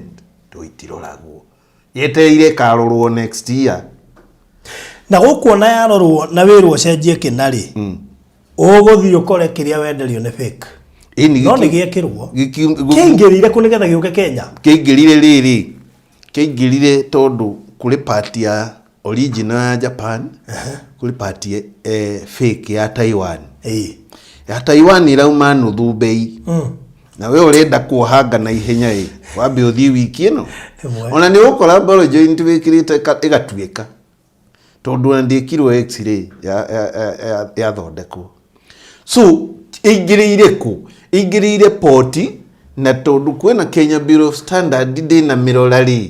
to itiroragwo. Yetereire ĩkarorwo next year. Na gũkũ ona yarorwo na wĩrwo ũcenjie kĩna rĩ, ũgũthiĩ ũkore kĩrĩa wenderio nĩ fake. Ĩni No nĩ gĩekĩrwo. Kĩaingĩrire kũ nĩgetha gĩũke Kenya? Kĩaingĩrire rĩrĩ, kĩaingĩrire tondũ kũrĩ part ya original ya Japan, kũrĩ part fake ya Taiwan. Ya Taiwan ĩrauma nuthu bei. Na we ũrenda kuohanga na ihenya ĩ, wambe ũthiĩ wiki ĩno. Ĩmwe. Ona nĩ ũgũkora ball joint wĩkĩrĩte ĩgatuĩka. Tondũ ona ndĩkirwo x-ray yathondekwo. So ĩingĩrĩire kũ? Ĩingĩrĩire poti, na tondũ kwĩna Kenya Bureau of Standard ndĩna mĩrora rĩ,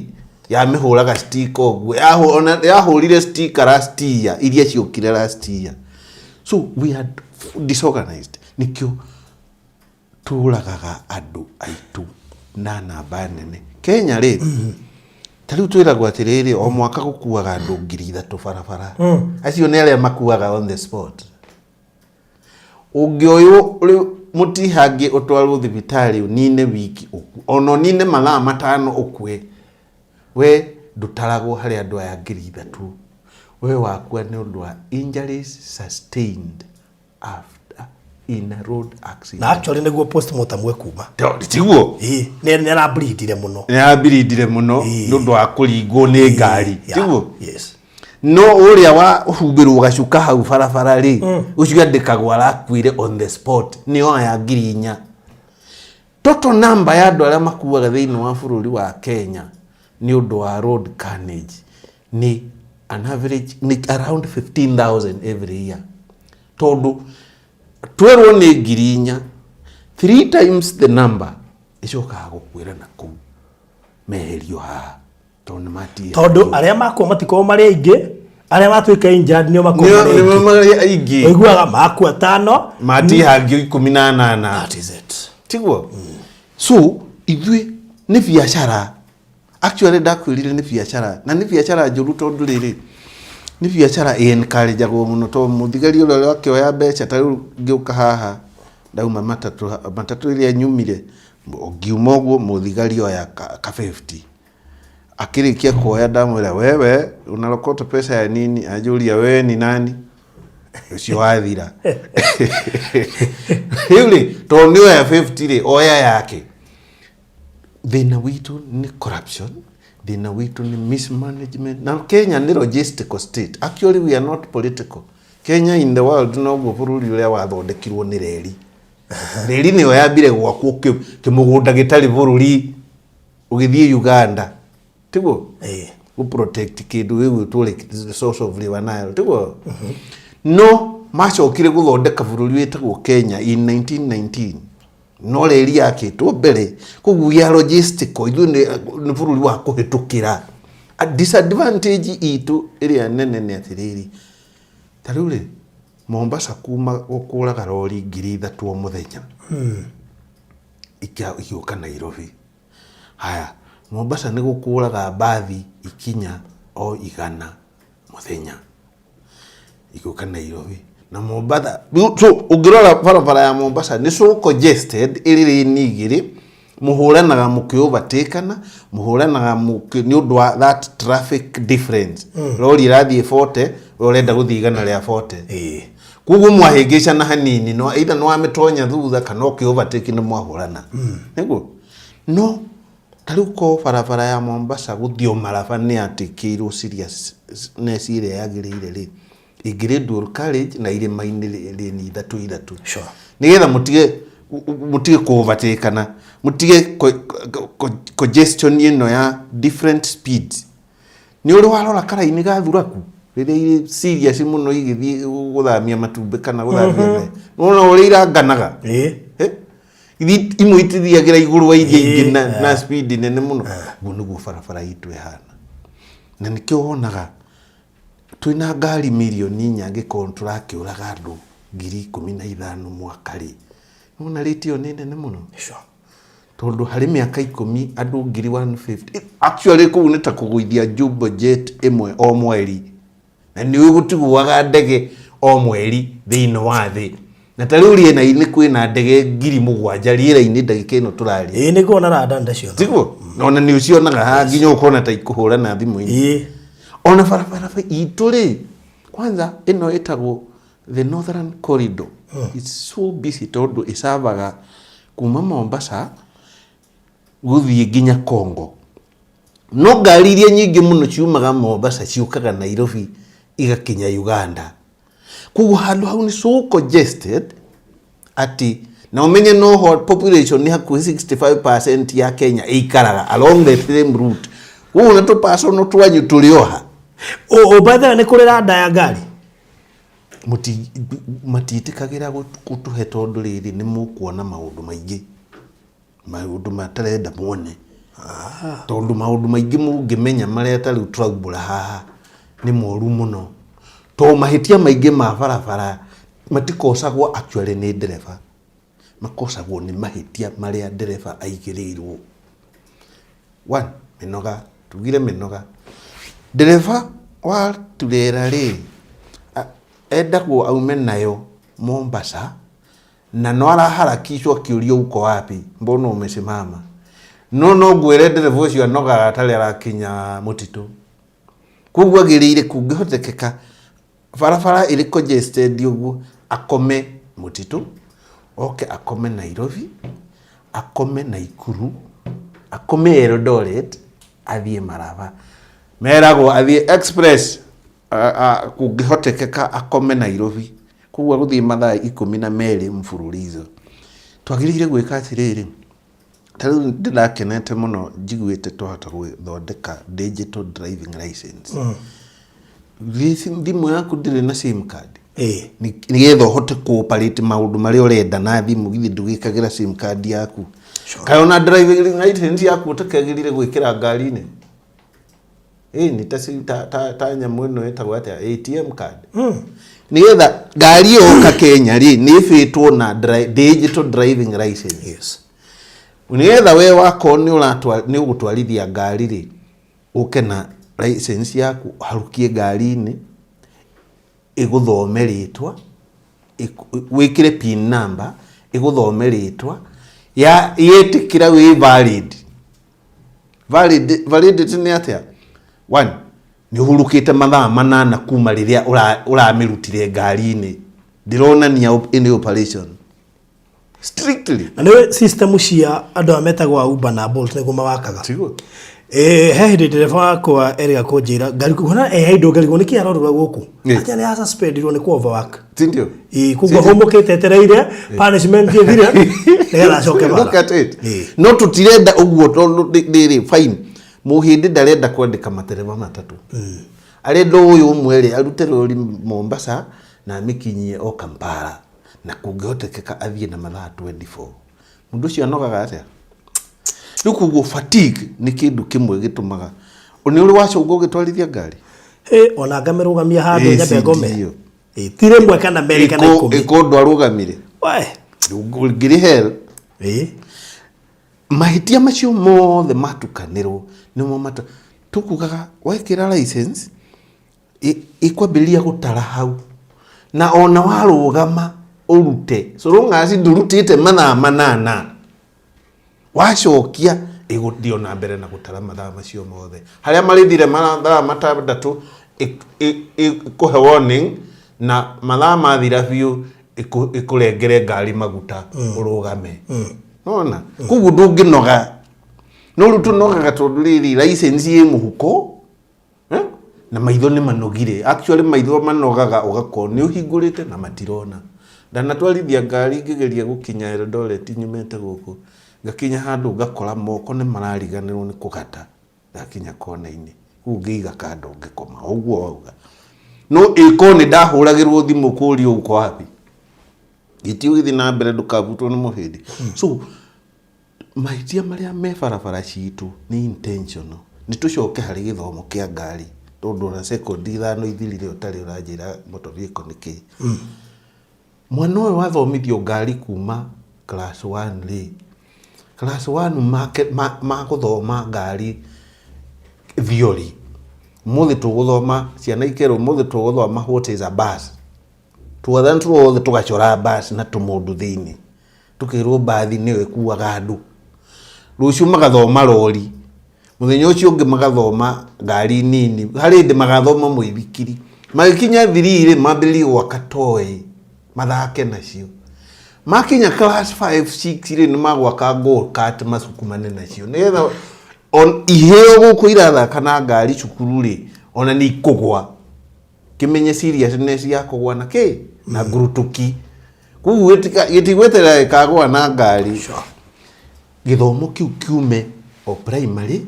yamĩhũraga sticker ũguo. Ona yahũrire sticker last year, iria ciokire last year. So we are disorganized. Nĩkĩo tũragaga andũ aitũ na namba nene. Kenya rĩ, ta rĩu twĩragwo atĩrĩrĩ, o mwaka gũkuaga andũ 3,000 barabara. Acio nĩ arĩa makuaga on the spot. Ũngĩoywo rĩu mũtihangie ũtwarwo thibitarĩ ũnine wiki ũkue, ona ũnine mathaa 5 ũkue, we ndũtaragwo harĩ andũ aya 3,000. We wakua nĩ ũndũ wa injuries sustained after in a road accident. Na actually nĩguo postmortem ĩkuma. Tiguo? Ĩĩ, nĩ arableedire mũno. Nĩ arableedire mũno nĩ ũndũ wa kũringwo nĩ ngari. Tiguo? Yes. No ũrĩa wa ũhumbĩrwo gacuka hau barabara rĩ, ũcio andĩkagwo arakuire on the spot, nĩo aya 4,000. Total number ya andũ arĩa makuaga thĩinĩ wa bũrũri wa Kenya nĩ ũndũ wa road carnage nĩ an average nĩ around 15,000 every year. Tondũ twerwo nĩ 4,000, three times the number ĩcokaga gũkuĩra na kũu meherio haha tondũ nĩ matihangio. Tondũ arĩa makua matikoragwo marĩ aingĩ, arĩa matuĩka injured nĩo makoragwo marĩ Nĩo aingĩ. marĩ aingĩ. Ũiguaga makua tano. Matihangio 18. That is it. Tiguo? So ithuĩ nĩ biacara. Actually ndakwĩrire nĩ biacara na nĩ biacara njũru tondũ rĩrĩ nĩ biacara ĩ encourage-agwo mũno tondũ mũthigari ũrĩa ũrakĩoya mbeca ta rĩu ngĩũka haha ndauma matatũ, matatũ ĩrĩa nyumire ngiuma ũguo mũthigari oya ka 50 akĩrĩkia kuoya ndamwĩra wewe unarokota pesa ya nini, anjũria wewe ni nani, ũcio wathira. Rĩu rĩ tondũ nĩ oya 50 rĩ oya yake. Thĩna witũ nĩ corruption, thĩna witũ nĩ mismanagement. Na Kenya nĩ logistical state. Actually we are not political. Kenya in the world noguo bũrũri ũrĩa wathondekirwo nĩ reri. Reri nĩyo yambire gwakwo kĩmũgũnda gĩtarĩ bũrũri ũgĩthiĩ Uganda. Tiguo? Gũ protect kĩndũ gĩgwĩtwo the source of River Nile. Tiguo? No macokire gũthondeka bũrũri wĩtagwo Kenya in 1919. No reri yakĩtwo mbere. Koguo we are logistical. Ithuĩ nĩ bũrũri wa kũhĩtũkĩra. A disadvantage itũ ĩrĩa nene nĩ atĩrĩrĩ, ta rĩu rĩ, Mombasa kuma gũkũraga rori 3,000 o mũthenya igĩũka Nairobi. Haya, Mombasa nĩ gũkũraga mbathi ikinya o 100 mũthenya igĩũka Nairobi. Na Mombasa, so ũngĩrora barabara ya Mombasa nĩ so congested ĩrĩ lane igĩrĩ, mũhũranaga mũkĩ overtake-ana, mũhũranaga nĩ ũndũ wa that traffic difference. Rori ĩrathiĩ 40, we ũrenda gũthiĩ 140. Koguo mwahĩngĩcana hanini, no either nĩ wamĩtonya thutha kana ũkĩ overtake nĩ mwahũrana. Nĩguo? No ta rĩu ko barabara ya Mombasa gũthiĩ o Maraba nĩ yatĩkĩirwo seriousness ĩrĩa yagĩrĩire rĩ, ĩngĩrĩ dual carriage na irĩma-inĩ lane ithatũ ithatũ. Nĩgetha mũtige kũ overtake-ana, mũtige congestion ĩno ya different speeds. Nĩ ũrĩ warora karaini ga thuraku rĩrĩa irĩ serious mũno igĩthiĩ gũthamia matumbĩ kana gũthamia mm Nĩwona ũrĩa iranganaga? Imwe itithiagĩra igũrũ wa iria ingĩ na speed nene mũno. Ũguo nĩguo barabara itũ ĩhana. Na nĩkĩo wonaga twĩna ngari 4 mirioni angĩkorwo tũrakĩũraga andũ 15,000 mwaka rĩ. Nĩwona rate ĩyo nĩ nene mũno? Tondũ harĩ mĩaka 10 andũ 150,000. Actually kũu nĩ ta kũgũithia jumbo jet ĩmwe o mweri. Na nĩ ũĩ gũtigũaga ndege o mweri thĩinĩ wa thĩ. Na ta rĩu rĩera-inĩ kwĩna ndege 7,000 rĩera-inĩ ndagĩka ĩno tũraria. Ĩĩ nĩguo ona rada ndaciona. Tiguo? Ona nĩ ũcionaga haha nginya ũkona ta ikũhũra na thimũ-inĩ. Ona barabara itũ rĩ, kwanza ĩno ĩtagwo the Northern Corridor. It's so busy tondũ ĩcavaga kuma Mombasa gũthiĩ nginya Congo. No ngari iria nyingĩ mũno ciumaga Mombasa ciũkaga Nairobi igakinya Uganda. Koguo handũ hau nĩ so congested atĩ na ũmenye noho population nĩ hakuhĩ 65% ya Kenya ĩikaraga along the same route. Koguo na tũpacono twanyu tũrĩ oha. O by the way nĩ kũrĩ rada ya ngari? Matiĩtĩkagĩra gũtũhe tondũ rĩrĩ nĩ mũkuona maũndũ maingĩ. Maũndũ matarenda muone. Tondũ maũndũ maingĩ mũngĩmenya marĩa ta rĩu tũraumbũra haha nĩ moru mũno. Tondũ mahĩtia maingĩ ma barabara matikosagwo actually nĩ ndereba. Makosagwo nĩ mahĩtia marĩa ndereba aigĩrĩirwo. One, mĩnoga, tugire mĩnoga. Ndereba wa turera rĩ, endagwo aume nayo Mombasa na no araharakishwo akĩũrio uko wapi, mbona umesimama. No no ngwĩre ndereba ũcio anogaga atarĩ arakinya mũtitũ. Koguo agĩrĩire kũngĩhotekeka barabara ĩrĩ congested ũguo akome mũtitũ, oke akome Nairobi, akome Naikuru, akome Eldoret, athiĩ Maraba. Meragwo athiĩ express kũngĩhotekeka akome Nairobi. Koguo agũthiĩ mathaa 12 mfululizo. Twagĩrĩire gwĩka atĩrĩrĩ, ta rĩu ndĩrakenete mũno njiguĩte twahota gũthondeka digital driving license. Thimũ yaku ndĩrĩ na sim card? Ĩĩ. Nĩgetha ũhote kũ-operate maũndũ marĩa ũrenda na thimũ, githĩ ndũgĩkagĩra sim card yaku? Kaĩ ona driving license yaku ũtakĩagĩrĩire gwĩkĩra ngari-inĩ? Ĩni ta, ta, ta, ta nyamũ ĩno ĩtagwo atĩa, ATM card. Nĩgetha ngari yoka Kenya rĩ, nĩ ĩbĩtwo na digital driving license. Nĩgetha we wakorwo nĩ ũratwa nĩ ũgũtwarithia ngari rĩ, ũke na license yaku ũharũkie ngari-inĩ, ĩgũthome rĩtwa, wĩkĩre pin number, ĩgũthome rĩtwa, ya yetĩkĩra wĩ valid. Valid, validity nĩ atĩa? One, nĩ ũhurũkĩte mathaa 8 kuma rĩrĩa ũramĩrutire ngari-inĩ, ndĩronania any operation strictly. Na nĩ system cia andũ aya metagwo a Uber na Bolt nĩguo mawakaga. Tiguo? Ĩĩ, he hĩndĩ ndereba wakwa erĩga kũnjĩra ngari kuona eh indo ngarigwo nĩkĩ arorora gũkũ. Atĩ nĩ asuspendĩrwo nĩ kũ overwork. Sindio? Ĩĩ, koguo hũmũkĩte etereire punishment ĩthire nĩgetha acoke Look bara. at it. No tũtirenda ũguo tondũ rĩrĩ fine, mũhĩndĩ ndarenda kwandĩka matereba matatũ, arenda ũyũ ũmwe rĩ arute rori Mombasa na amĩkinyie o Kampala, na kũngĩhotekeka athiĩ na mathaa 24. Mũndũ ũcio anogaga atĩa? Rĩu koguo fatigue nĩ kĩndũ kĩmwe gĩtũmaga. Nĩ ũrĩ wacũnga ũgĩtwarithia ngari? Ĩ, ona ngamĩrũgamia handũ Ĩ, nyambe ngome. sindio. Ĩ, ti rĩmwe kana merĩ kana 10. Ĩko ũndũ arũgamire. We. Ngĩrĩ hell. Ĩ. Mahĩtia macio mothe matukanĩrwo nĩmo mata tũkugaga wekĩra license ĩkwambĩrĩria gũtara hau, na ona warũgama ũrute so long as ndũrutĩte mathaa 8, wacokia ĩgũthiĩ ona mbere na gũtara mathaa macio mothe. Harĩa marĩthire mathaa 6 ĩkũhe warning, na mathaa mathira biũ ĩkũrengere ngari maguta ũrũgame. Nona koguo ndũngĩnoga, no rĩu tũnogaga tondũ rĩrĩ license ĩ mũhuko, eh? Na maitho nĩ manogire. Actually maitho manogaga ũgakorwo nĩ ũhingũrĩte na matirona. Ndanatwarithia ngari ngĩgeria gũkinya Eldoret nyumĩte gũkũ, ngakinya handũ ngakora moko nĩ marariganĩrwo nĩ kũgata ndakinya kona-inĩ, rĩu ngĩiga kando ngĩkoma ũguo wauga. No ĩkorwo nĩ ndahũragĩrwo thimũ kũrio uko wapi, gĩtĩ ũgĩthiĩ na mbere ndũkabutwo nĩ mũhĩndĩ. So mahĩtia marĩa me barabara citũ nĩ intentional. Nĩ tũcoke harĩ gĩthomo kĩa ngari, tondũ ona sekondi 5 ithirire ũtarĩ ũranjĩra motor vehicle nĩ kĩĩ. Mwana ũyũ wathomithio ngari kuma class 1 rĩ, class 1 make magũthoma ngari theory. Ũmũthĩ tũgũthoma, ciana ikerwo ũmũthĩ tũgũthoma what is a bus. Twathani tuothe tũgacora bus na tũmũndũ thĩinĩ, tũkerwo mbathi nĩyo ĩkuaga andũ. Rũciũ magathoma rori, mũthenya ũcio ũngĩ magathoma ngari nini, harĩ hĩndĩ magathoma mũithikiri. Magĩkinya 3 rĩ, mambĩrĩrie gwaka toy mathake nacio. Makinya class 5 6 rĩ, nĩ magwaka go kart macukumane nacio, nĩgetha iheo gũkũ irathaka na ngari cukuru rĩ, ona nĩ ikũgwa. Kĩmenye seriousness ya kũgwa na kĩ na ngurutuki. Koguo gĩtigweterera gĩkagũa na ngari. Gĩthomo kĩu kiume o primary,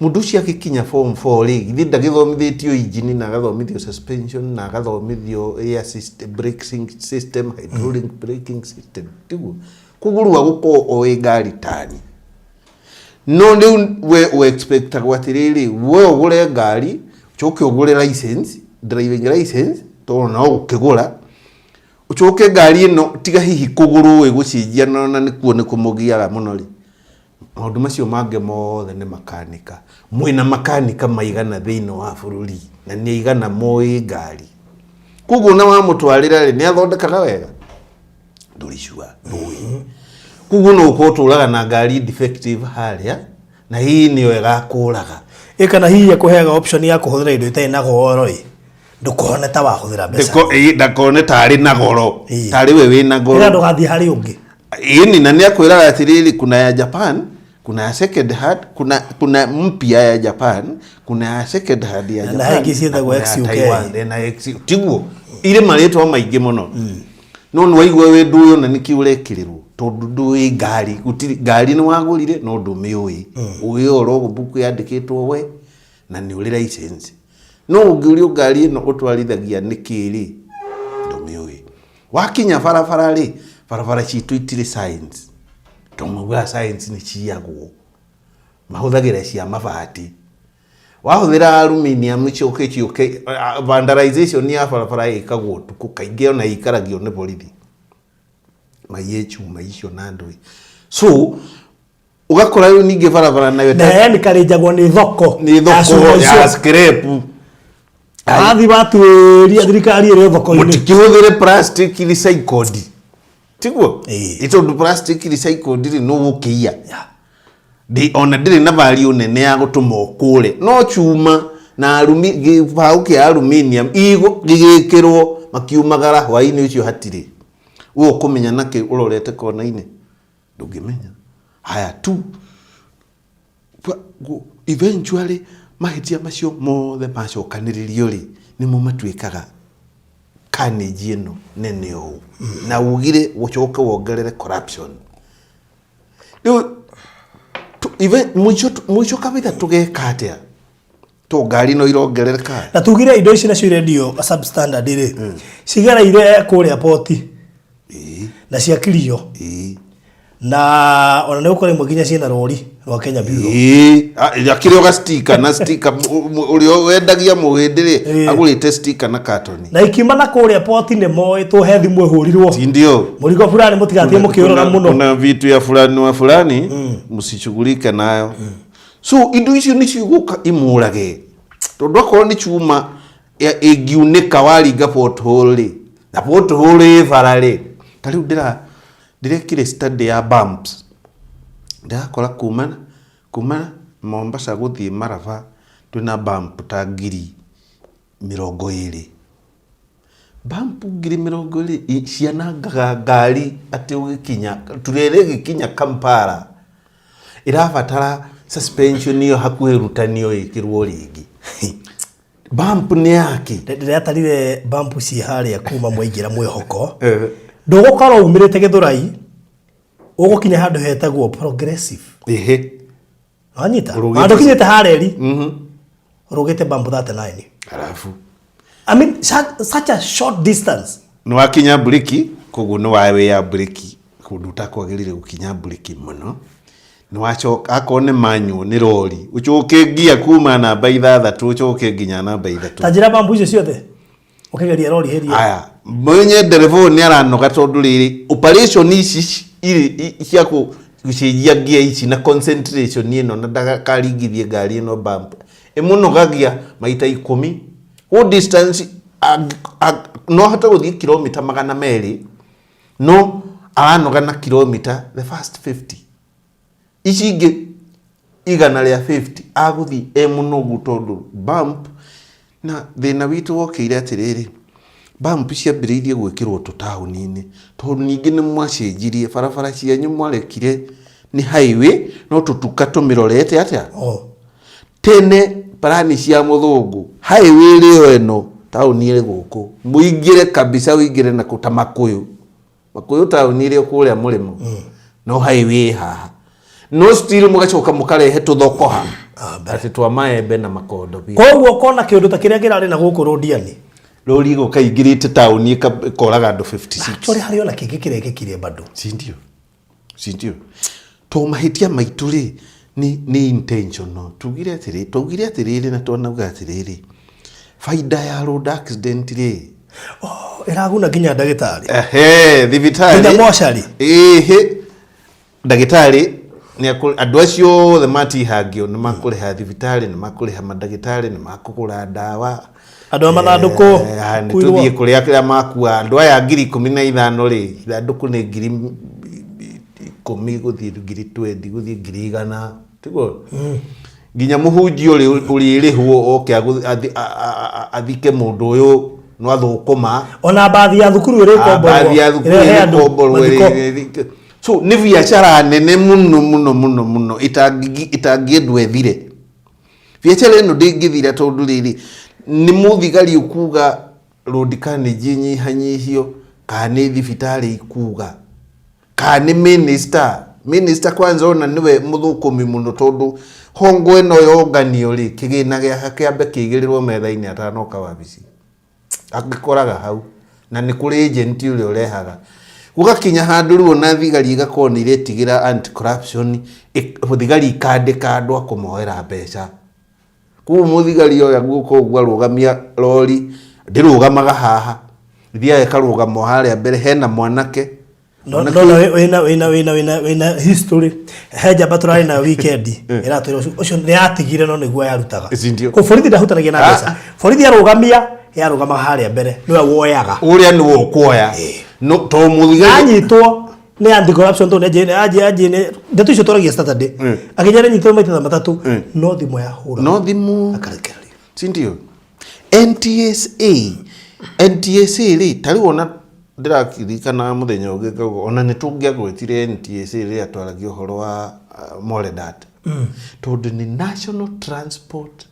mũndũ ũcio agĩkinya form 4 rĩ, githĩ ndagĩthomithĩtio engine na agathomithio suspension na agathomithio air system, braking system, hydraulic braking system, tiguo? Koguo rĩu agũkorwo oĩ ngari tani. No rĩu we ũ expectagwo atĩrĩrĩ, we ũgũre ngari, ũcoke ũgũre license, driving license, tondũ no gũkĩgũra, ũcoke ngari ĩno tiga hihi kũgũrũ ĩgũcenjia na nĩkuo nĩ kũmũgiaga mũno rĩ, maũndũ macio mangĩ mothe nĩ makanika. Mwĩna makanika maigana thĩinĩ wa bũrũri na nĩ aigana moĩ ngari. Koguo ona wamũtwarĩra rĩ, nĩ athondekaga wega? Ndũrĩ sure, ndũĩ. Koguo no ũkorwo ũtũraga na ngari defective harĩa, na hihi nĩyo ĩgakũraga. Ĩ kana hihi akũheaga option ya kũhũthĩra indo itarĩ na goro ĩ ndũkone ta wahũthĩra mbeca Ndĩko- ĩ, ndakone tarĩ na goro Ĩĩ. tarĩ we wĩ na goro Ĩra ndũgathiĩ harĩ ũngĩ Ĩni na nĩ akwĩraga atĩrĩrĩ kuna ya Japan kuna ya second hand kuna kuna mpya ya Japan kuna ya second hand ya Na Japan he ingĩ ciĩtagwo na kuna ya XUK. Taiwan, na X tiguo irĩ marĩtwa maingĩ mũno no nĩ waigua wĩ ndũĩ ona nĩkĩ ũrekĩrĩrwo tondũ ndũĩ ngari gũtirĩ ngari nĩ wagũrire no ndũmĩũĩ ũĩ o logbook yandĩkĩtwo we na nĩ ũrĩ license no ũngĩũrio ngari ĩno ũtwarithagia nĩkĩ rĩ ndũmĩũĩ wakinya barabara rĩ barabara citũ itirĩ signs tondũ maugaga signs nĩ ciyagwo mahũthagĩra cia mabati wahũthĩra aluminium ciũke ciũke vandalization ya barabara ĩkagwo ũtukũ kaingĩ ona ĩikaragio nĩ borithi maiye chuma icio na ndũĩ so ũgakora rĩu ningĩ barabara nayo na yani karĩnjagwo nĩ thoko nĩ ya thoko cuma ya icio. scrap Wathi watuĩria thirikari ĩrĩ o thoko-inĩ mũtikĩhũthĩre plastic recycled tiguo Ĩĩ. Ĩ tondũ plastic recycled rĩ nũ gũkĩiya Yeah. Ndĩ- ona ndĩrĩ na value nene ya gũtũma ũkũre no chuma na alumi gĩbaũ kĩa aluminium igũ gĩgĩkĩrwo makiumagara hwainĩ ũcio hatirĩ we ũkũmenya nakĩ ũrorete kona-inĩ ndũngĩmenya haya tu eventually mahĩtia macio mothe macokanĩrĩrio rĩ nĩmo matuĩkaga carnage ĩno nene ũũ na ugire ũcoke wongerere corruption rĩu mũico mũico kabitha tũgeka atĩa to ngari no irongerereka na tugire indo ici nacio irendio substandard rĩ cigereire kũrĩa poti na ciakirio na ona nĩ gũkorwo imwe nginya ciĩna rũri rwa Kenya Bureau Ĩĩ, akĩrĩ o gastika na stika ũrĩa wendagia mũhĩndĩ rĩ agũrĩte stika na katoni na ikiuma na kũrĩa poti nĩ moĩ tũhe thimũ ĩhũrirwo si ndio mũrigo fulani mũtigathiĩ mũkĩũrora Kuna- mũno kuna vitu ya fulani wa fulani msishughulike nayo so indo icio nĩ cigũka imũrage tondũ akorwo nĩ chuma ĩngiunĩka waringa pothole rĩ na pothole ĩ bara rĩ ta rĩu ndĩra ndĩrekire study ya bumps ndĩrakora kuma kuma Mombasa gũthiĩ Maraba twĩna bump ta 20,000 bump 20,000 cianangaga ngari atĩ ũgĩkinya turere ĩgĩkinya Kampala ĩrabatara suspension ĩyo hakuhĩ rutanio ĩkĩrwo rĩngĩ bump nĩ yake Ndĩratarire bump ciĩ harĩa kuma mwaingĩra mwĩhoko ndũgũkorwo umĩrĩte gĩthũrai ũgũkinya handũ hetagwo progressive ĩhĩ wanyita Ũrũgĩte- handũ kinyĩte hareri ũrũgĩte bump 39 arabu I mean, such a short distance. Nĩ wakinya mburiki koguo nĩ wawĩa mburiki kũndũ ũtakwagĩrĩire gũkinya mburiki mũno nĩ wacoka akorwo nĩ manual nĩ rori ũcoke ngia kuma namba ithathatũ ũcoke nginya namba ithatũ Ta njĩra bambu icio ciothe ũkĩgeria rori hĩndĩ ĩyo. Aya mwenye ndereba ũyũ nĩ aranoga tondũ rĩrĩ operation ici irĩ cia gũcenjia ngia ici na concentration ĩno na ndakaringithie ngari ĩno bump ĩmũnogagia maita ikũmi whole distance no ahote gũthiĩ kilomita 200 no aranoga na kilomita the first 50 ici ingĩ 150 agũthiĩ e mũnogu tondũ bump na thĩna witũ wokĩire atĩrĩrĩ bump ciambĩrĩirie gwĩkĩrwo tũtaũni-inĩ tondũ ningĩ nĩ mwacenjirie barabara cianyu mwarekire nĩ highway no tũtuka tũmĩrorete atĩa Oh. tene plani cia mũthũngũ highway ĩrĩ o ĩno taũni ĩrĩ gũkũ mũingĩre kabisa ũingĩre na kũ ta makũyũ makũyũ taũni ĩrĩ o kũrĩa mũrĩmo no highway ĩ haha no still mũgacoka mũkarehe tũthoko ha atĩ twa maembe na makondobia Koguo ũkona kĩũndũ ta kĩrĩa kĩrarĩ na gũkũ Rũndiani. Rori ĩgoka ĩingĩrĩte taũni ĩkoraga andũ 56 Actually harĩ ona kĩngĩ kĩrekĩkire bado. Si ndio? Si ndio? To mahĩtia maitũ rĩ nĩ nĩ intentional tugire atĩrĩ twaugire atĩrĩrĩ na twanauga atĩrĩrĩ baida ya road accident rĩ Oh, ĩraguna nginya ndagĩtarĩ. ehe thibitarĩ Nginya mocarĩ. ĩhĩ ndagĩtarĩ andũ acio othe matihangio nĩ makũrĩha thibitarĩ nĩ makũrĩha mandagĩtarĩ nĩ makũgũra ndawa Andũ a mathandũkũ, nĩ kuirwo. tũthiĩ kũrĩa kĩrĩa makua andũ aya 15,000 rĩ ithandũkũ nĩ 10,000 gũthiĩ 20,000 gũthiĩ 100,000 tiguo Nginya mũhunjia ũrĩa ũrĩrĩhwo oke athike mũndũ ũyũ no athũkũma. Ona mbathi ya thukuru ĩrĩkomborwo. Mbathi ya thukuru ĩrehe andũ ĩrĩkomborwo mathiko. So nĩ biacara nene mũno mũno mũno mũno ĩtangĩendwo ĩthire. Biacara ĩno ndĩngĩthira tondũ rĩrĩ nĩ mũthigari ũkuga road carnage ĩnyihanyihio, kana nĩ thibitarĩ ikuga, kana nĩ minister. Minister kwanza ona nĩwe mũthũkũmi mũno tondũ hongo ĩno yonganio rĩ, kĩgĩna gĩake kĩambe kĩigĩrĩrwo metha-inĩ atanoka wabici. Angĩkoraga hau. Na nĩ kũrĩ agent ũrĩa ũrehaga. Gũgakinya handũ rĩu ona thigari igakorwo nĩ iretigĩra anti corruption, thigari ikandĩka andũ a kũmoera mbeca. Koguo mũthigari oya guoko ũguo arũgamia rori, ndĩrũgamaga haha, ĩthiaga ĩkarũgama o harĩa mbere, hena mwanake. No no no wĩna wĩna wĩna wĩna wĩna history he njamba tũrarĩ nayo weekend ĩratwĩra ũcio ũcio nĩ yatigire no nĩguo yarutaga. Si ndio? Kũ borithi ndahutanagia na mbeca. Borithi arũgamia yarũgama harĩa mbere nĩwe woyaga. Ũrĩa nĩwe ũkuoya. No to mũthigari. Anyitwo nĩ anti corruption tondũ nĩ anjĩ anjĩ nĩ ndeto icio twaragia Saturday. Akĩnjĩra nĩanyitwo maita ta matatũ no thimũ yahũra. No thimũ. Akarekererio. Si ndio? NTSA NTSA rĩ ta rĩu ona ndĩraririkana mũthenya ũngĩ ngauga ona nĩ tũngĩagwetire NTSA rĩrĩa twaragia ũhoro wa Moledat tondũ nĩ National Transport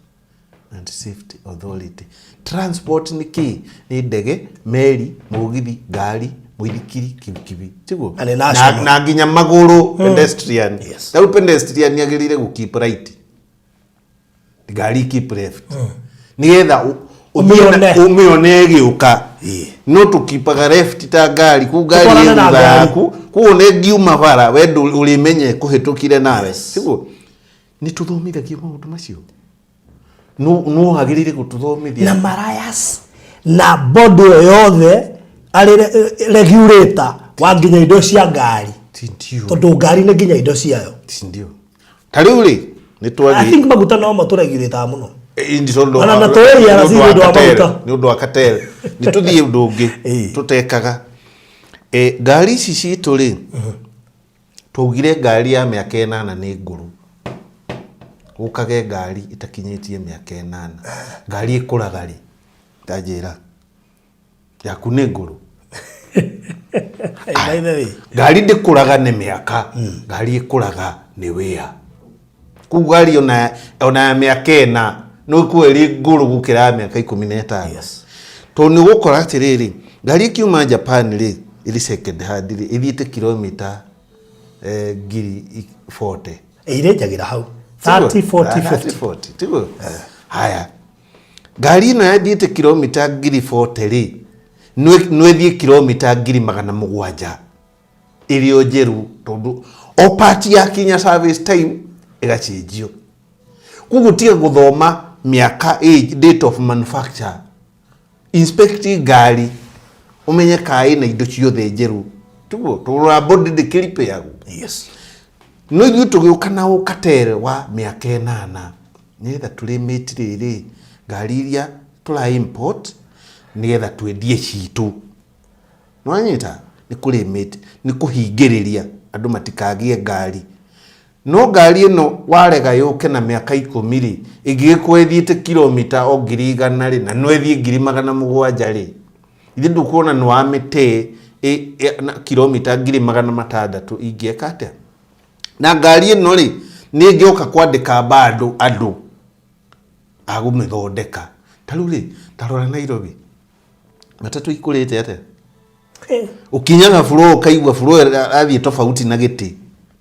and Safety Authority. Transport nĩ kĩ? Nĩ ndege, meri, mũgithi, ngari, mũithikiri, kibikibi, tiguo? Na nĩ national. Na nginya magũrũ pedestrian. Yes. Ta rĩu pedestrian agĩrĩire gũ keep right. Ngari keep left. Nĩgetha ũthiĩ Ũmĩone. ũmĩone ĩgĩũka. Ĩĩ. No tũkipaga left ta ngari, kũu ngari Tũtwarane ĩ na thutha ngari. yaku, koguo nĩ ngiuma bara we ũrĩmenye kũhĩtũkire nawe. Tiguo? Nĩ tũthomithagio maũndũ macio. No wagĩrĩire gũtũthomithia. Na marayas na body ĩyo yothe arĩ regulator wa nginya indo cia ngari. Si ndio? Tondũ ngari nĩ nginya indo ciayo. Si ndio? Ta rĩu rĩ, nĩ I twathiĩ think maguta no mo tũregulataga mũno. Ĩĩ, tondũ Ona na tũĩ nĩ ARC ũndũ wa nĩ ũndũ wa cartel, maguta. nĩ ũndũ wa cartel. Nĩ tũthiĩ ũndũ ũngĩ Ĩĩ. tũtekaga. Ngari ici citũ rĩ, twaugire ngari ya mĩaka ĩnana nĩ ngũrũ. Gũkage ngari ĩtakinyĩtie mĩaka ĩnana. Ngari ĩkũraga rĩ? Ta njĩra. Yaku nĩ ngũrũ? By the way. Ngari ndĩkũraga nĩ mĩaka, ngari ĩkũraga nĩ wĩa. Koguo ngari ona ya mĩaka ĩna no ĩkorwo ĩrĩ ngũrũ gũkĩra ya mĩaka 15. Yes. Tondũ nĩ ũgũkora atĩrĩrĩ, ngari ĩkiuma Japan rĩ, ĩrĩ second hand rĩ, ĩthiĩte kilomita 40,000. Ĩrĩnjagĩra hau. 30, 40, 50. 40, tiguo? Haya. Ngari ĩno yathiĩte kilomita 40,000 rĩ, no ĩthiĩ kilomita 700,000 ĩrĩ o njerũ tondũ o part yakinya service time ĩgacenjio. Koguo tiga gũthoma mĩaka age, date of manufacture. Inspect ngari ũmenye kana ĩna indo ciothe njerũ. Tiguo? Tondũ body ndĩkĩripĩagwo. Yes. No ithuĩ tũgĩũka na ũkatere wa mĩaka ĩnana nĩgetha tũrĩmĩti rĩrĩ ngari iria tũra import nĩgetha twendie citũ. Nĩwanyita? Nĩ kũrĩmĩti, nĩ kũhingĩrĩria andũ matikagĩe ngari. No ngari ĩno warega yũke na mĩaka 10 rĩ, ĩngĩgĩkorwo ĩthiĩte kilomita o 100,000 rĩ, na no ĩthiĩ 700,000 rĩ, ithe ndũkuona nĩ wamĩte na kilomita 600,000 ingĩeka atĩa? Na ngari ĩno rĩ, nĩ ĩngĩũka kwandĩka bado andũ a gũmĩthondeka. Ta rĩu rĩ, ta rora Nairobi, matatũ ikũrĩte atĩa? Ũkinyaga floor ũkaigua floor ĩrathiĩ tofauti na gĩtĩ.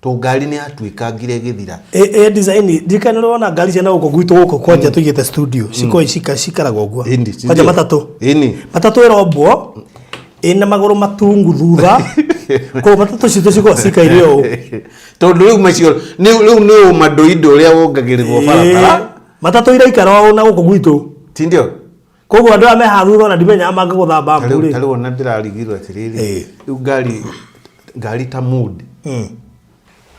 To ngari nĩ yatuĩkangire ĩgĩthira. Ĩ design ndirikana nĩ wona ngari cia na gũkũ gwitũ gũkũ kwanja tũigĩte studio cikoragwo cikaragwo ũguo. Ĩni, Kwanja matatũ. Ĩni. Matatũ ĩrombwo ĩna magũrũ matungu thutha. Koguo matatũ citũ cikoragwo cikaire ũũ. Tondũ rĩu macio rĩu nĩ ũmandoindo ũrĩa wongagĩrĩrwo barabara. Matatũ iraikara ũũ na gũkũ gwitũ. Ti ndio? Koguo andũ aya me haha thutha ona ndimenyaga mangĩgũthamba mbu rĩ. Ta rĩu ona ndĩrarigirwo atĩrĩrĩ, rĩu ngari ta Mood,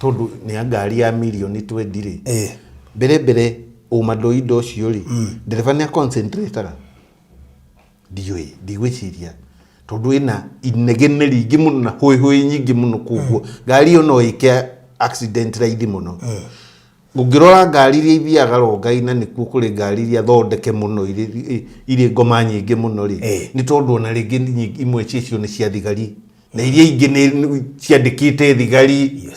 tondũ nĩ ya ngari ya mirioni 20 rĩ, mbere mbere ũmandoindo ũcio rĩ, ndereba nĩ a-concentrate-aga? Ndiũĩ, ndigwĩciria tondũ ĩna inegene rĩingĩ mũno na hũĩhũĩ nyingĩ mũno, koguo ngari ĩyo no ĩke accident raithi mũno. Ũngĩrora ngari iria ithiaga Rongai na nĩkuo kũrĩ ngari iria thondeke mũno irĩ irĩ ngoma nyingĩ mũno rĩ, nĩ tondũ ona rĩngĩ imwe ciacio nĩ cia thigari na iria ingĩ nĩ ciandĩkĩte thigari.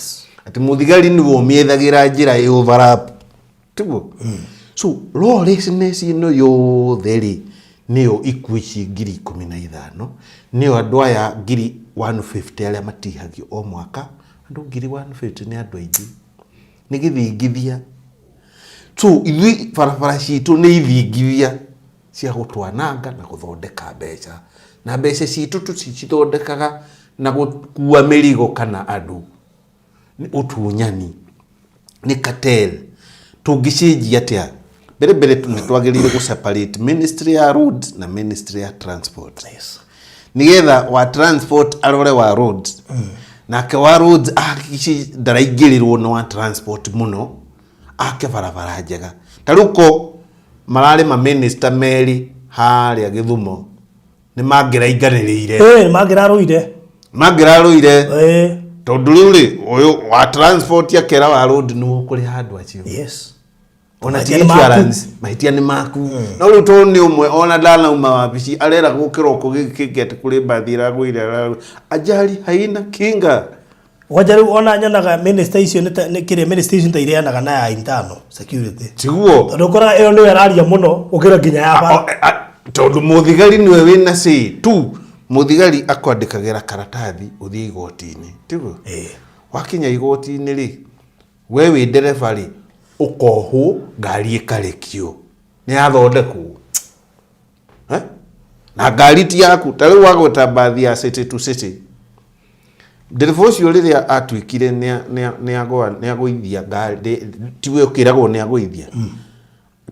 Atĩ mũthigari nĩwe ũmĩethagĩra njĩra ĩ overlap. Tiguo? So lawlessness ĩno yothe rĩ nĩyo ikuũ ici 15,000 nĩyo andũ aya 150,000 arĩa matihagio o mwaka. Andũ 150,000 nĩ andũ aingĩ. Nĩ gĩthingithia. So ithuĩ barabara citũ nĩ ithingithia cia gũtwananga na gũthondeka mbeca. Na mbeca citũ tũticithondekaga na gũkua mĩrigo kana andũ. Nĩ ũtunyani, nĩ cartel. Tũngĩcenjia atĩa? Mbere mbere nĩ twagĩrĩire gũ separate ministry ya roads na ministry ya transport. Nĩgetha wa transport arore wa roads, nake wa roads ahakikishe ndaraingĩrĩrwo nĩ wa transport mũno, ake barabara njega. Ta rĩu ko mararĩ ma minister merĩ harĩa Gĩthumo nĩ mangĩrainganĩrĩire. Ĩĩ, mangĩrarũire. Mangĩrarũire. Tondũ rĩu rĩ, ũyũ wa transport akera wa road nĩwe ũkũrĩha andũ acio. Ona ti Mahĩtia nĩ maku. insurance, mahĩtia nĩ maku. No rĩu tondũ nĩ ũmwe ona ndanauma wabici areragwo kĩroko gĩkĩ kĩngĩ atĩ kũrĩ mbathi ĩragũire aragũire. Ajali haina kinga. Kwanja rĩu ona nyonaga minister icio nĩ ta- nĩ kĩrĩa minister icio nĩ ta ireanaga na ya internal security. Tiguo. Tondũ ũkoraga ĩyo nĩyo ĩraria mũno gũkĩra nginya ya bara. Tondũ mũthigari nĩwe wĩna say tu. Mũthigari akwandĩkagĩra karatathi ũthiĩ igoti-inĩ. Tiguo? Wakinya igoti-inĩ rĩ, We wĩ ndereba rĩ, ũkohwo ngari ĩkarekio. Nĩ yathondekwo. Eh? Na ngari ti yaku. Ta rĩu wagweta mbathi ya city to city. Ndereba ũcio rĩrĩa atuĩkire nĩ agũithia ngari, tiwe ũkĩragwo nĩ agũithia.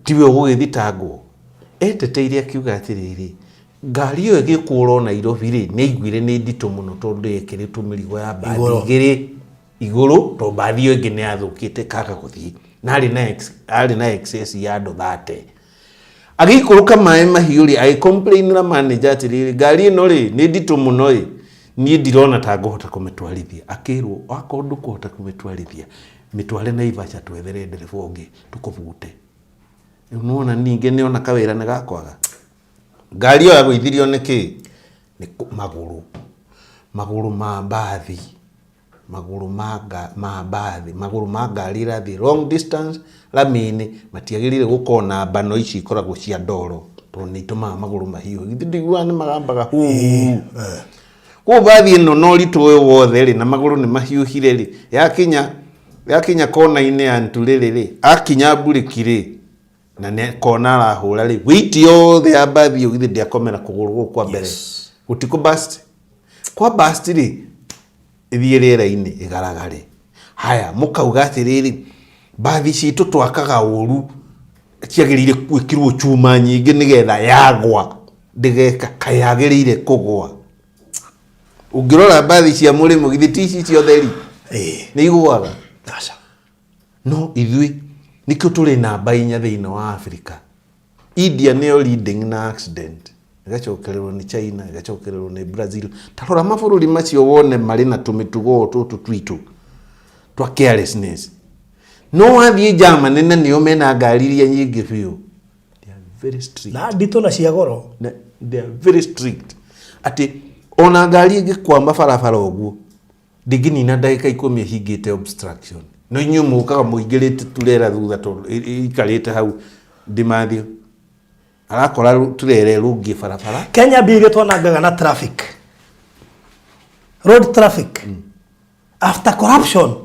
Tiwe ũgũgĩthitangwo. Eteteire akiuga atĩrĩrĩ, ngari ĩyo ĩgĩkũrwo Nairobi rĩ, nĩ aiguire nĩ nditũ mũno tondũ yekĩrĩtwo mĩrigo ya mbathi igĩrĩ igũrũ, tondũ mbathi ĩyo ĩngĩ nĩ yathũkĩte ĩkaga gũthiĩ. Na arĩ na excess ya andũ 30. Agĩikũrũka maĩ mahiũ rĩ, agĩ complain ĩra manager atĩrĩrĩ, ngari ĩno rĩ, nĩ nditũ mũno ĩ, niĩ ndirona ta ngũhota kũmĩtwarithia. Akĩrwo, akorwo ndũkũhota kũmĩtwarithia, mĩtware Naivasha twethere ndereba ũngĩ tũkũbute. Rĩu nĩwona ningĩ nĩona kawĩra nĩ gakwaga. Ngari ĩyo yagũithirio nĩ kĩ? Nĩ magũrũ. Magũrũ ma mbathi. Magũrũ ma ma mbathi, magũrũ ma ngari ĩrathiĩ long distance rami-inĩ matiagĩrĩire gũkorwo na mbano ici ikoragwo cia ndoro tondũ nĩ itũmaga magũrũ mahiũhe. Githĩ ndũiguaga nĩ magambaga huu. Koguo mbathi ĩno na ũritũ ũyũ wothe rĩ, na magũrũ nĩ mahiũhire rĩ, yakinya yakinya kona-inĩ ya Ntulele rĩ, akinya mburĩki rĩ, na nĩ kona arahũra rĩ, weight yothe ya mbathi ĩyo githĩ ndĩakomera kũgũrũ gũkũ kwa mbere. Gũtikũ burst. Kwa burst rĩ, ĩthiĩ rĩera-inĩ ĩgaragare. Haya, mũkauga atĩrĩrĩ, mbathi citũ twakaga ũru, ciagĩrĩire gwĩkĩrwo chuma nyingĩ nĩgetha yagwa ndĩgeka, kaĩ yagĩrĩire kũgwa. Ũngĩrora mbathi cia mũrĩmo githĩ ti ici ciothe ri nĩ igũaga? Aca. No ithuĩ nĩkĩo tũrĩ namba 4 thĩinĩ wa Africa. India nĩyo leading na accident, ĩgacokererwo nĩ China, ĩgacokererwo nĩ Brazil. Ta rora mabũrũri macio wone marĩ na tũmĩtugo o tũtũ twitũ twa carelessness. No wathiĩ Germany na nĩo mena ngari iria nyingĩ biũ, they are very strict. Na nditũ na cia goro. They are very strict. Atĩ ona ngari ĩngĩkwama barabara ũguo, ndĩngĩnina ndagĩka 10 ĩhingĩte obstruction. No inyuĩ mũkaga mũingĩrĩte turera thutha tondũ ĩikarĩte hau ndĩmathiũ. Arakora turera ĩrũngiĩ barabara. Kenya mbia iria twanangaga na traffic. Road traffic. After corruption.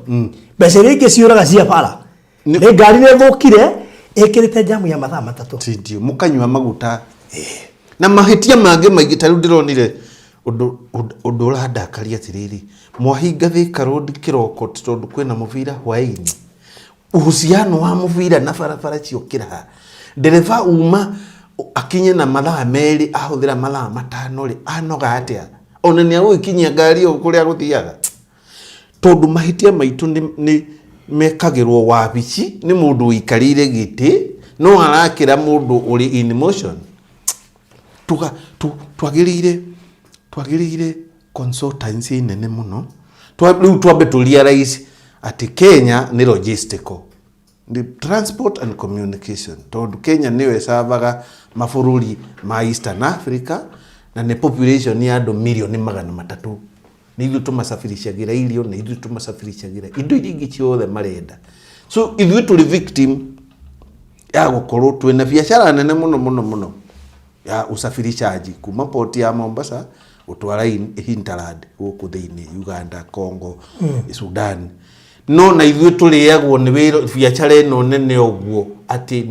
Mbeca iria ingĩ ciũraga cia bara. Nĩ ngari nĩ ĩthũkire ĩkĩrĩte jamu ya mathaa 3. Tindio, mũkanyua maguta. Na mahĩtia mangĩ maingĩ ta rĩu ndĩronire ũndũ ũrandakaria atĩrĩrĩ, mwahinga Thika Road kĩroko tondũ kwĩna mũbira hwaĩ-inĩ. Uhusiano wa mũbira na barabara ciokĩra ha? Ndereba uma akinye na mathaa 2 ahũthĩra mathaa 5 rĩ, anoga atĩa? Ona nĩ agũgĩkinyia ngari ĩyo kũrĩa agũthiaga? Tondũ mahĩtia maitũ nĩ mekagĩrwo wabici nĩ mũndũ ũikarĩire gĩtĩ no arakĩra mũndũ ũrĩ in motion. Twagĩrĩire consultancy nene mũno. Rĩu twambe tũ realize atĩ Kenya nĩ logistical. Nĩ transport and communication tondũ Kenya nĩyo ĩcavaga mabũrũri ma Eastern Africa na nĩ population ya andũ mirioni 300. Nĩ ithuĩ tũmacabiricagĩra irio, nĩ ithuĩ tũmacabiricagĩra indo iria ingĩ ciothe marenda. So ithuĩ tũrĩ victim ya gũkorwo twĩna biacara nene mũno mũno mũno ya usafirishaji kuma port ya Mombasa gũtwara hinterland gũkũ thĩinĩ Uganda, Congo, Sudan. No na ithuĩ tũrĩagwo nĩ wĩra biacara ĩno nene ũguo atĩ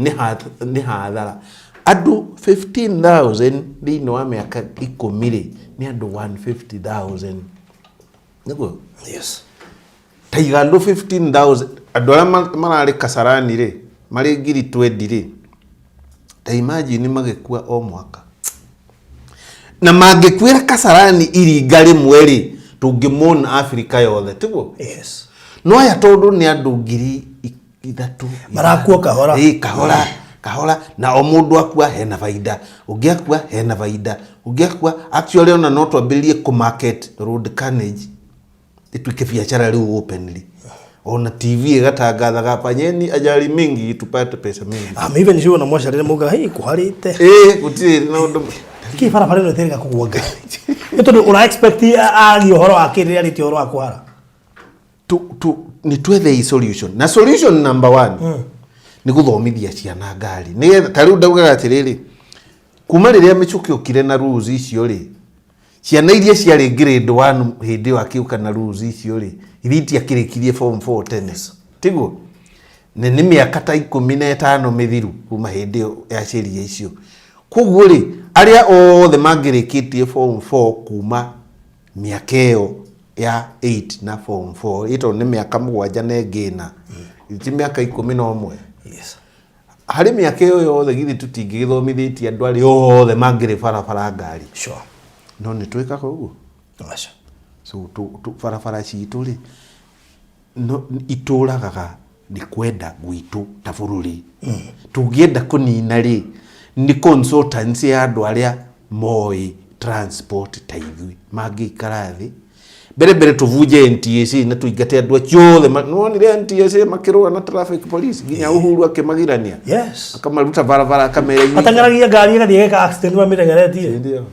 nĩ hathara. Andũ 15,000 thĩinĩ wa mĩaka 10 rĩ, nĩ andũ 150,000. Nĩguo? Yes. Ta iga andũ 15,000, andũ arĩa mararĩ Kasarani rĩ, marĩ ngiri 20 rĩ, ta imagine magĩkua o mwaka. Na mangĩkuĩra Kasarani iringa rĩmwe rĩ, tũngĩmona Afrika yothe, tiguo? Yes. No aya tondũ nĩ andũ 3000. Marakua kahora. Ĩĩ, kahora, kahora. Na o mũndũ akua hena baida. Ũngĩ akua hena baida. Ũngĩ akua, actually ona no twambĩrĩrie kũ market road carnage. Ĩtuĩke biacara rĩu openly. Ona TV ĩgatangathaga fanyeni ajali mingi tupate pesa mingi. Ah, maybe nĩ na mwacarire muga hii kuharĩte. Ĩĩ, gũtirĩ na ũndũ. Kĩ barabara ĩno ĩterega kũgwa ngari. Nĩ tondũ ũra expect arie ũhoro wa kĩrĩa arĩtie ũhoro wa kũhara. Nĩ twethe solution. Na solution number one nĩ gũthomithia ciana ngari. Nĩgetha ta rĩu ndaugaga atĩrĩrĩ, kuma rĩrĩa Mĩchũkĩ okire na rules icio rĩ, ciana iria ciarĩ grade 1 hĩndĩ ĩyo akĩũka na rules icio rĩ, iria itiakĩrĩkirie form 4 tene. Tiguo? Na nĩ mĩaka ta 15 mĩthiru kuma hĩndĩ ĩyo ya sheria icio. Koguo rĩ, arĩa othe mangĩrĩkĩtie form 4 kuma mĩaka ĩyo ya 8 na form 4, ĩ tondũ nĩ mĩaka 7 na ĩngĩ 4, ti mĩaka 11. Yes. Harĩ mĩaka ĩyo yothe githĩ tũtingĩgĩthomithĩtie andũ arĩa othe mangĩrĩ barabara ngari. Sure. No nĩ twĩkaga ũguo? Aca. So barabara citũ rĩ, no itũragaga nĩ kwenda gwitũ ta bũrũri. Tũngĩenda kũnina rĩ, nĩ consultancy ya andũ arĩa moĩ transport ta ithuĩ mangĩikara thĩ. Mbere mbere tũbunje NTSA na tũingate andũ acio othe. Nĩwonire NTSA makĩrũa na traffic police nginya Uhuru akĩmagirania. Yes. Akamaruta barabara akamera inyuĩ. Mateng'eragia ngari ĩgathiĩ ĩgeka accident mamĩteng'eretie. Ndio.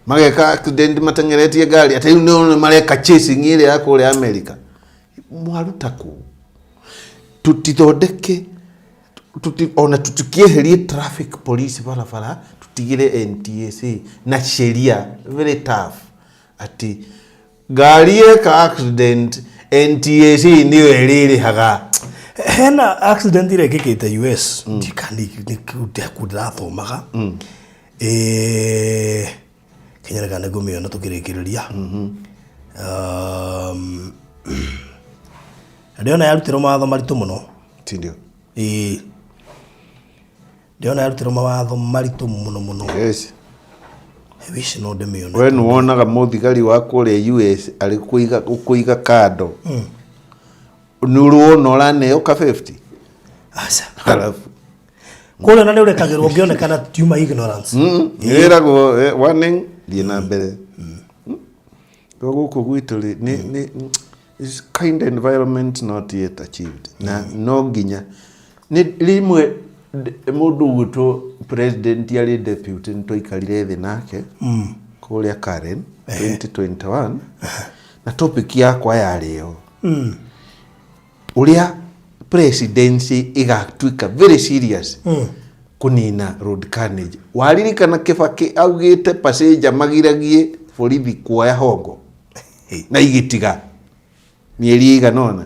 Mageka accident mateng'eretie ngari atĩ rĩu nĩo mareka chasing ĩrĩa ya kũrĩa America. Mwaruta kũ? Tũtithondeke ona tũtikĩeherie traffic police barabara, tũtigĩre NTSA na sheria very tough atĩ ngari yeka accident NTSA nĩyo ĩrĩrĩhaga. Hena accident irekĩkĩte US ndikani kũ ndĩrathomaga. Kenya reka nĩngũmĩona tũkĩrĩkĩrĩria. Ndĩrona yarutĩrwo mawatho maritũ mũno. Ti ndio? Ĩĩ. Ndĩrona yarutĩrwo mawatho maritũ mũno mũno. Yes. I wish no ndĩmĩone. We nĩ wonaga mũthigari wa kũrĩa US arĩ kũiga kũiga kando. Nĩ ũrĩ wona ũraneo ka 50? Aca. Halafu. Kũrĩa na nĩ ũrekagĩrwo ũngĩonekana tiuma ignorance. Nĩ wĩragwo warning thiĩ na mbere. No gũkũ gwitũ rĩ, nĩ is kind environment not yet achieved. Na no nginya nĩ rĩmwe mũndũ ũgwĩtwo president arĩ deputy nĩ twaikarire thĩ nake kũrĩa Karen 2021 na topic yakwa yarĩ ĩyo ũrĩa presidency ĩgatuĩka very serious kũnina road carnage. Waririkana Kibaki augĩte passenger magiragie borithi kuoya hongo na igĩtiga mĩeri ĩigana ũna.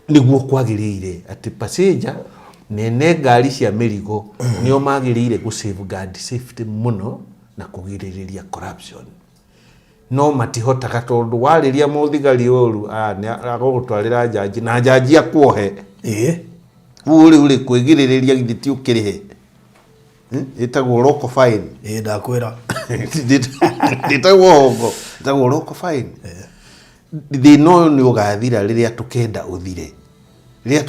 Nĩguo kwagĩrĩire atĩ passenger nene ngari cia mĩrigo nĩo magĩrĩire gũ safeguard safety mũno na kũgirĩrĩria corruption. No matihotaga tondũ warĩria mũthigari ũru, nĩ agũgũtwarĩra njanji na njanji akuohe. Rĩu rĩu rĩ kwĩgirĩrĩria githĩ ti ũkĩrĩhe. Ĩtagwo local fine. Ĩĩ ndakwĩra. Ndĩtagwo hongo, ĩtagwo local fine. Thĩna ũyũ nĩ ũgathira rĩrĩa tũkenda ũthire. Rĩrĩa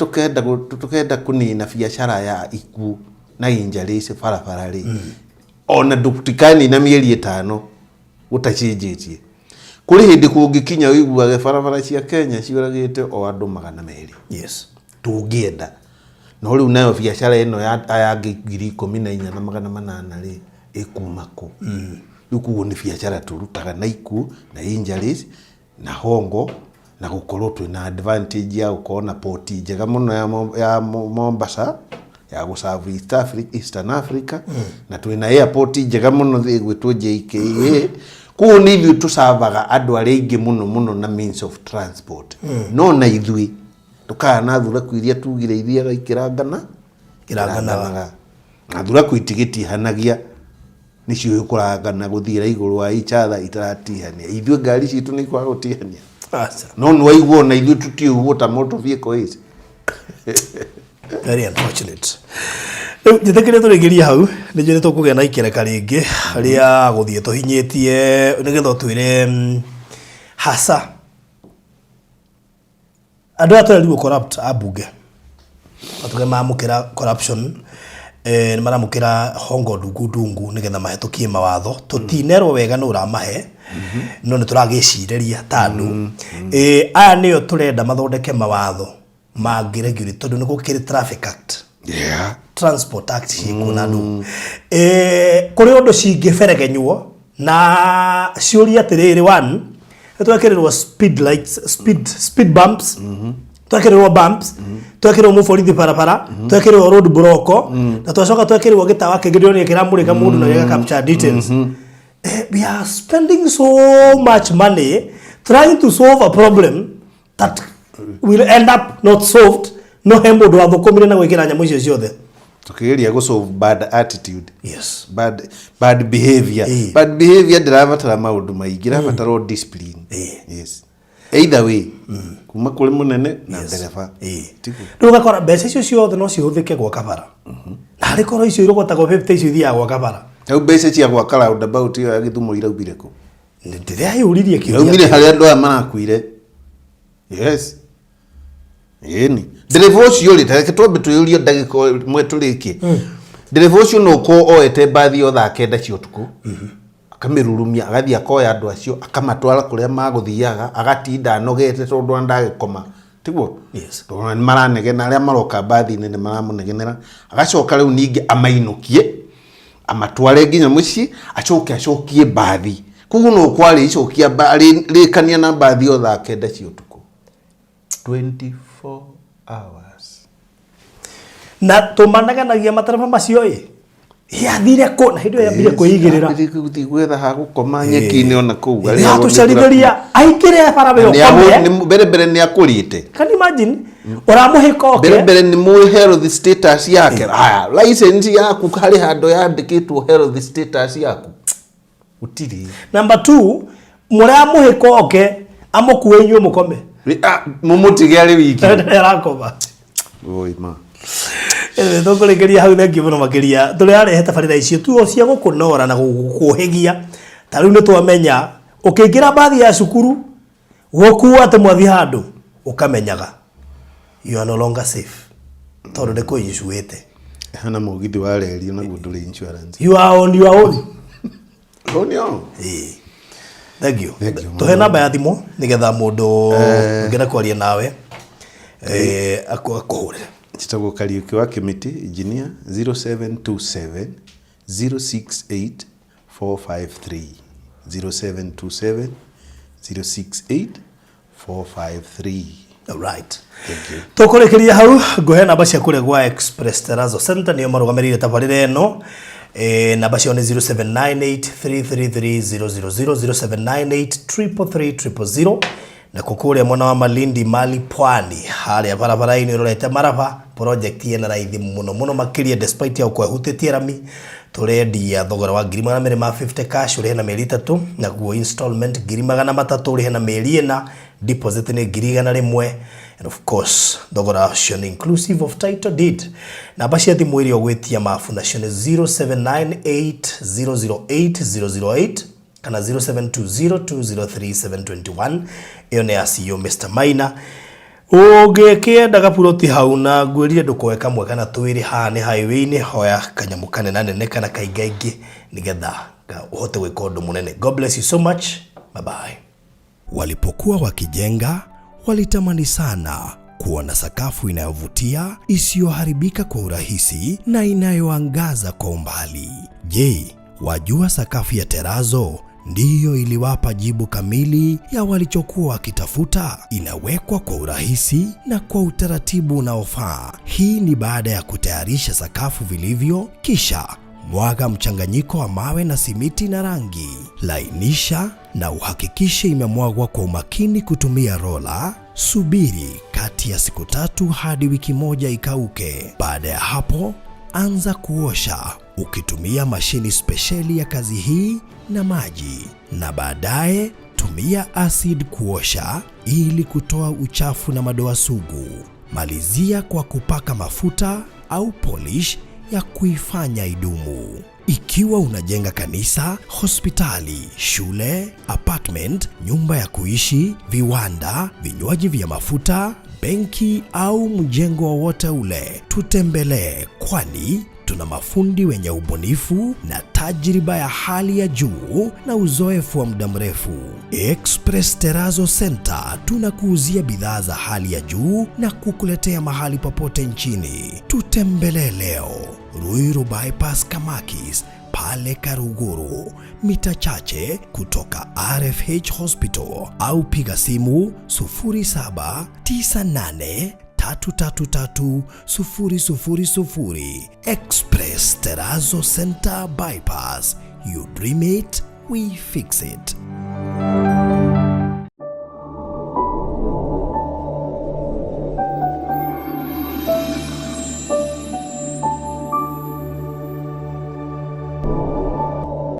tũkenda kũnina biacara ya ikuũ na injuries barabara rĩ, ona tũtikanina mĩeri 5 gũtacenjetie. Kũrĩ hĩndĩ kũngĩkinya ũiguage barabara cia Kenya ciũragĩte o andũ 200. Yes. Tũngĩenda. No rĩu nayo biacara ĩno ya aya angĩ 14,800 rĩ, ĩkuma kũ? Rĩu koguo nĩ biacara tũrutaga na ikuũ na injuries na hongo na gũkorwo twĩna advantage ya gũkorwo na port njega mũno ya, ya Mombasa ya gũ serve East Africa, Eastern Africa na twĩna airport njega mũno ĩgwĩtwo JKIA. Koguo nĩ ithuĩ tũcavaga andũ arĩa aingĩ mũno mũno na means of transport. No na ithuĩ ndũkana thuraku iria tugire ithiaga ikĩrangana Ikĩranganaga. Na thuraku itigĩtihanagia nĩciũĩ kũrangana gũthiĩra igũrũ wa each other itaratihania. Ithuĩ ngari citũ nĩ ikwaga gũtihania. Aca. No nĩ waigua ona ithuĩ tũtiũĩ what a motor vehicle is. Very unfortunate. Rĩu njĩtĩkĩrie tũrĩkĩrie hau, nĩ njũĩ nĩ tũkũgĩa na ikereka rĩngĩ rĩa gũthiĩ tũhinyĩtie nĩgetha ũtwĩre hasa andũ aya twerirwo corrupt a mbunge matuge mamũkĩra corruption, nĩ maramũkĩra hongo ndungu ndungu nĩgetha mahĩtũkie mawatho. Tũtinerwo wega nũ ũramahe, no nĩ tũragĩcirĩria ta andũ. Aya nĩo tũrenda mathondeke mawatho mangĩ regulate, tondũ nĩ gũkĩrĩ Traffic Act, Transport Act ciĩkuo na andũ. Kũrĩ ũndũ cingĩberegenywo na ciũria atĩrĩrĩ, one, nĩ twekĩrĩrwo speed lights, speed bumps, twekĩrĩrwo bumps, twekĩrĩrwo mũborithi barabara, twekĩrĩrwo road block, na twacoka twekĩrĩrwo gĩtawa kĩngĩ ndĩronire kĩramũrĩka mũndũ na gĩga capture details. We are spending so much money trying to solve a problem that will end up not solved. No he mũndũ wathũkũmire na gwĩkĩra nyamũ icio ciothe. Tukigeria gũ solve bad attitude, bad behavior. Bad behavior ndĩrabatara maũndũ maingĩ, ĩrabatara o discipline. Yes, either way kuma kũrĩ mũnene na ndereba. Tiguo? Rĩu ũgakora mbeca icio ciothe no cihũthĩke gwaka bara, na harĩ korwo icio irogotagwo 50 icio ithiaga gwaka bara. Hau mbeca cia gwaka roundabout ĩyo ya Gĩthumo iraumire kũ? Ndĩreyũririe kĩũria. Iraumire harĩa andũ aya marakuire. Yes, ĩni ndereba ũcio rĩ, tareke twambe twĩyũrie ndagĩka ĩmwe tũrĩkie. Ndereba ũcio no ũkorwo oete mbathi o thaa 9 cia ũtukũ, akamĩrurumia, agathiĩ akoya andũ acio, akamatwara kũrĩa magũthiaga, agatinda anogete tondũ ona ndagĩkoma, tiguo? Yes. Tondũ ona nĩ maranegena, arĩa maroka mbathi-inĩ nĩ maramũnegenera. Agacoka rĩu ningĩ amainũkie, amatware nginya mũciĩ, acoke acokie mbathi. Koguo no ũkorwo arĩcokia arĩrĩkania na mbathi o thaa 9 cia ũtukũ, 24 hours. Na tũmanegenagia matereba macio ĩ yathire kũ na hĩndĩ ĩyo yambire kwĩigĩrĩra. Ambire gũthiĩ gwetha ha gũkoma nyeki-inĩ ona kũu. Yatũcarithĩria aingĩre bara we ũkome. Mbere mbere nĩ akũrĩte. Can you imagine ũramũhĩka Mbere oke? Mbere nĩ mũĩ health status yake. Haya, license yaku harĩ handũ yandĩkĩtwo health status yaku? Gũtirĩ. Number two, mũramũhĩka oke amũkue inyuĩ mũkome. Mũmũtige arĩ wiki. Arakoma. Oi ma. Tũkũrĩkĩria hau. Thengiũ mũno makĩria. Tũrarehe tabarĩra icio tuo cia gũkũnora na gũkũhĩgia. Ta rĩu nĩ twamenya ũkĩingĩra mbathi ya cukuru gũkua atĩ mwathi handũ, ũkamenyaga you are no longer safe tondũ nĩ kũincuĩte. Hana mũgithi wa reri naguo ndũrĩ insurance. You are on your own. On your own. Ĩĩ. Thank you. Thank you. Tũhe namba ya thimũ nĩgetha mũndũ ũngĩenda kwaria nawe akũhũrĩre. Njĩtagwo Kariũki wa Kĩmĩtĩ engineer, 0727 068 453, 0727 068 453. Alright. Thank you. Tũkũrĩkĩria hau. Ngũhe namba cia kũrĩa gwa Express Terrazzo Center, nĩo marũgamĩrĩire tabarĩra ĩno. Namba ciao nĩ 0798333000, 0798333000. Nakuo kũrĩa mwena wa Malindi Mali Pwani, harĩa barabara-inĩ ũrorete Maraba project, ĩna raithi mũno mũno makĩria despite ya gũkorwo ĩhutĩtie rami. Tũrendia thogora wa 250,000 cash, ũrĩhe na mĩeri 3, naguo installment 300,000, ũrĩhe na mĩeri 4. Deposit nĩ 100,000, and of course thogora ũcio nĩ inclusive of title deed. Namba cia thimũ iria ũgwĩtia mabu nacio nĩ 0798008008 kana 0720203721. Ĩyo nĩ ya CEO Mr. Maina. Ũngĩkĩenda gaburoti hau, na ngwĩrire ndũkoe kamwe kana twĩrĩ, haha nĩ highway-inĩ, hoya kanyamũ kanenanene kana kaingaingĩ nĩgetha ũhote gwĩka ũndũ mũnene. God bless you so much. Bye bye. Walipokuwa wakijenga, walitamani sana. Kuona sakafu inayovutia, isiyoharibika kwa urahisi na inayoangaza kwa umbali. Je, wajua sakafu ya terazo ndiyo iliwapa jibu kamili ya walichokuwa wakitafuta? Inawekwa kwa urahisi na kwa utaratibu unaofaa. Hii ni baada ya kutayarisha sakafu vilivyo, kisha mwaga mchanganyiko wa mawe na simiti na rangi. Lainisha na uhakikishe imemwagwa kwa umakini kutumia rola. Subiri kati ya siku 3 hadi wiki 1 ikauke. Baada ya hapo, anza kuosha ukitumia mashini spesheli ya kazi hii na maji, na baadaye tumia acid kuosha ili kutoa uchafu na madoa sugu. Malizia kwa kupaka mafuta au polish ya kuifanya idumu. Ikiwa unajenga kanisa, hospitali, shule, apartment, nyumba ya kuishi, viwanda, vinywaji vya mafuta, benki au mjengo wowote ule, tutembelee, kwani tuna mafundi wenye ubunifu na tajriba ya hali ya juu na uzoefu wa muda mrefu. Express Terrazzo Center tunakuuzia bidhaa za hali ya juu na kukuletea mahali popote nchini. Tutembelee leo Ruiru Bypass Kamakis pale Karuguru, mita chache kutoka RFH Hospital, au piga simu 0798333000. Express Terrazzo Center Bypass. You dream it, we fix it.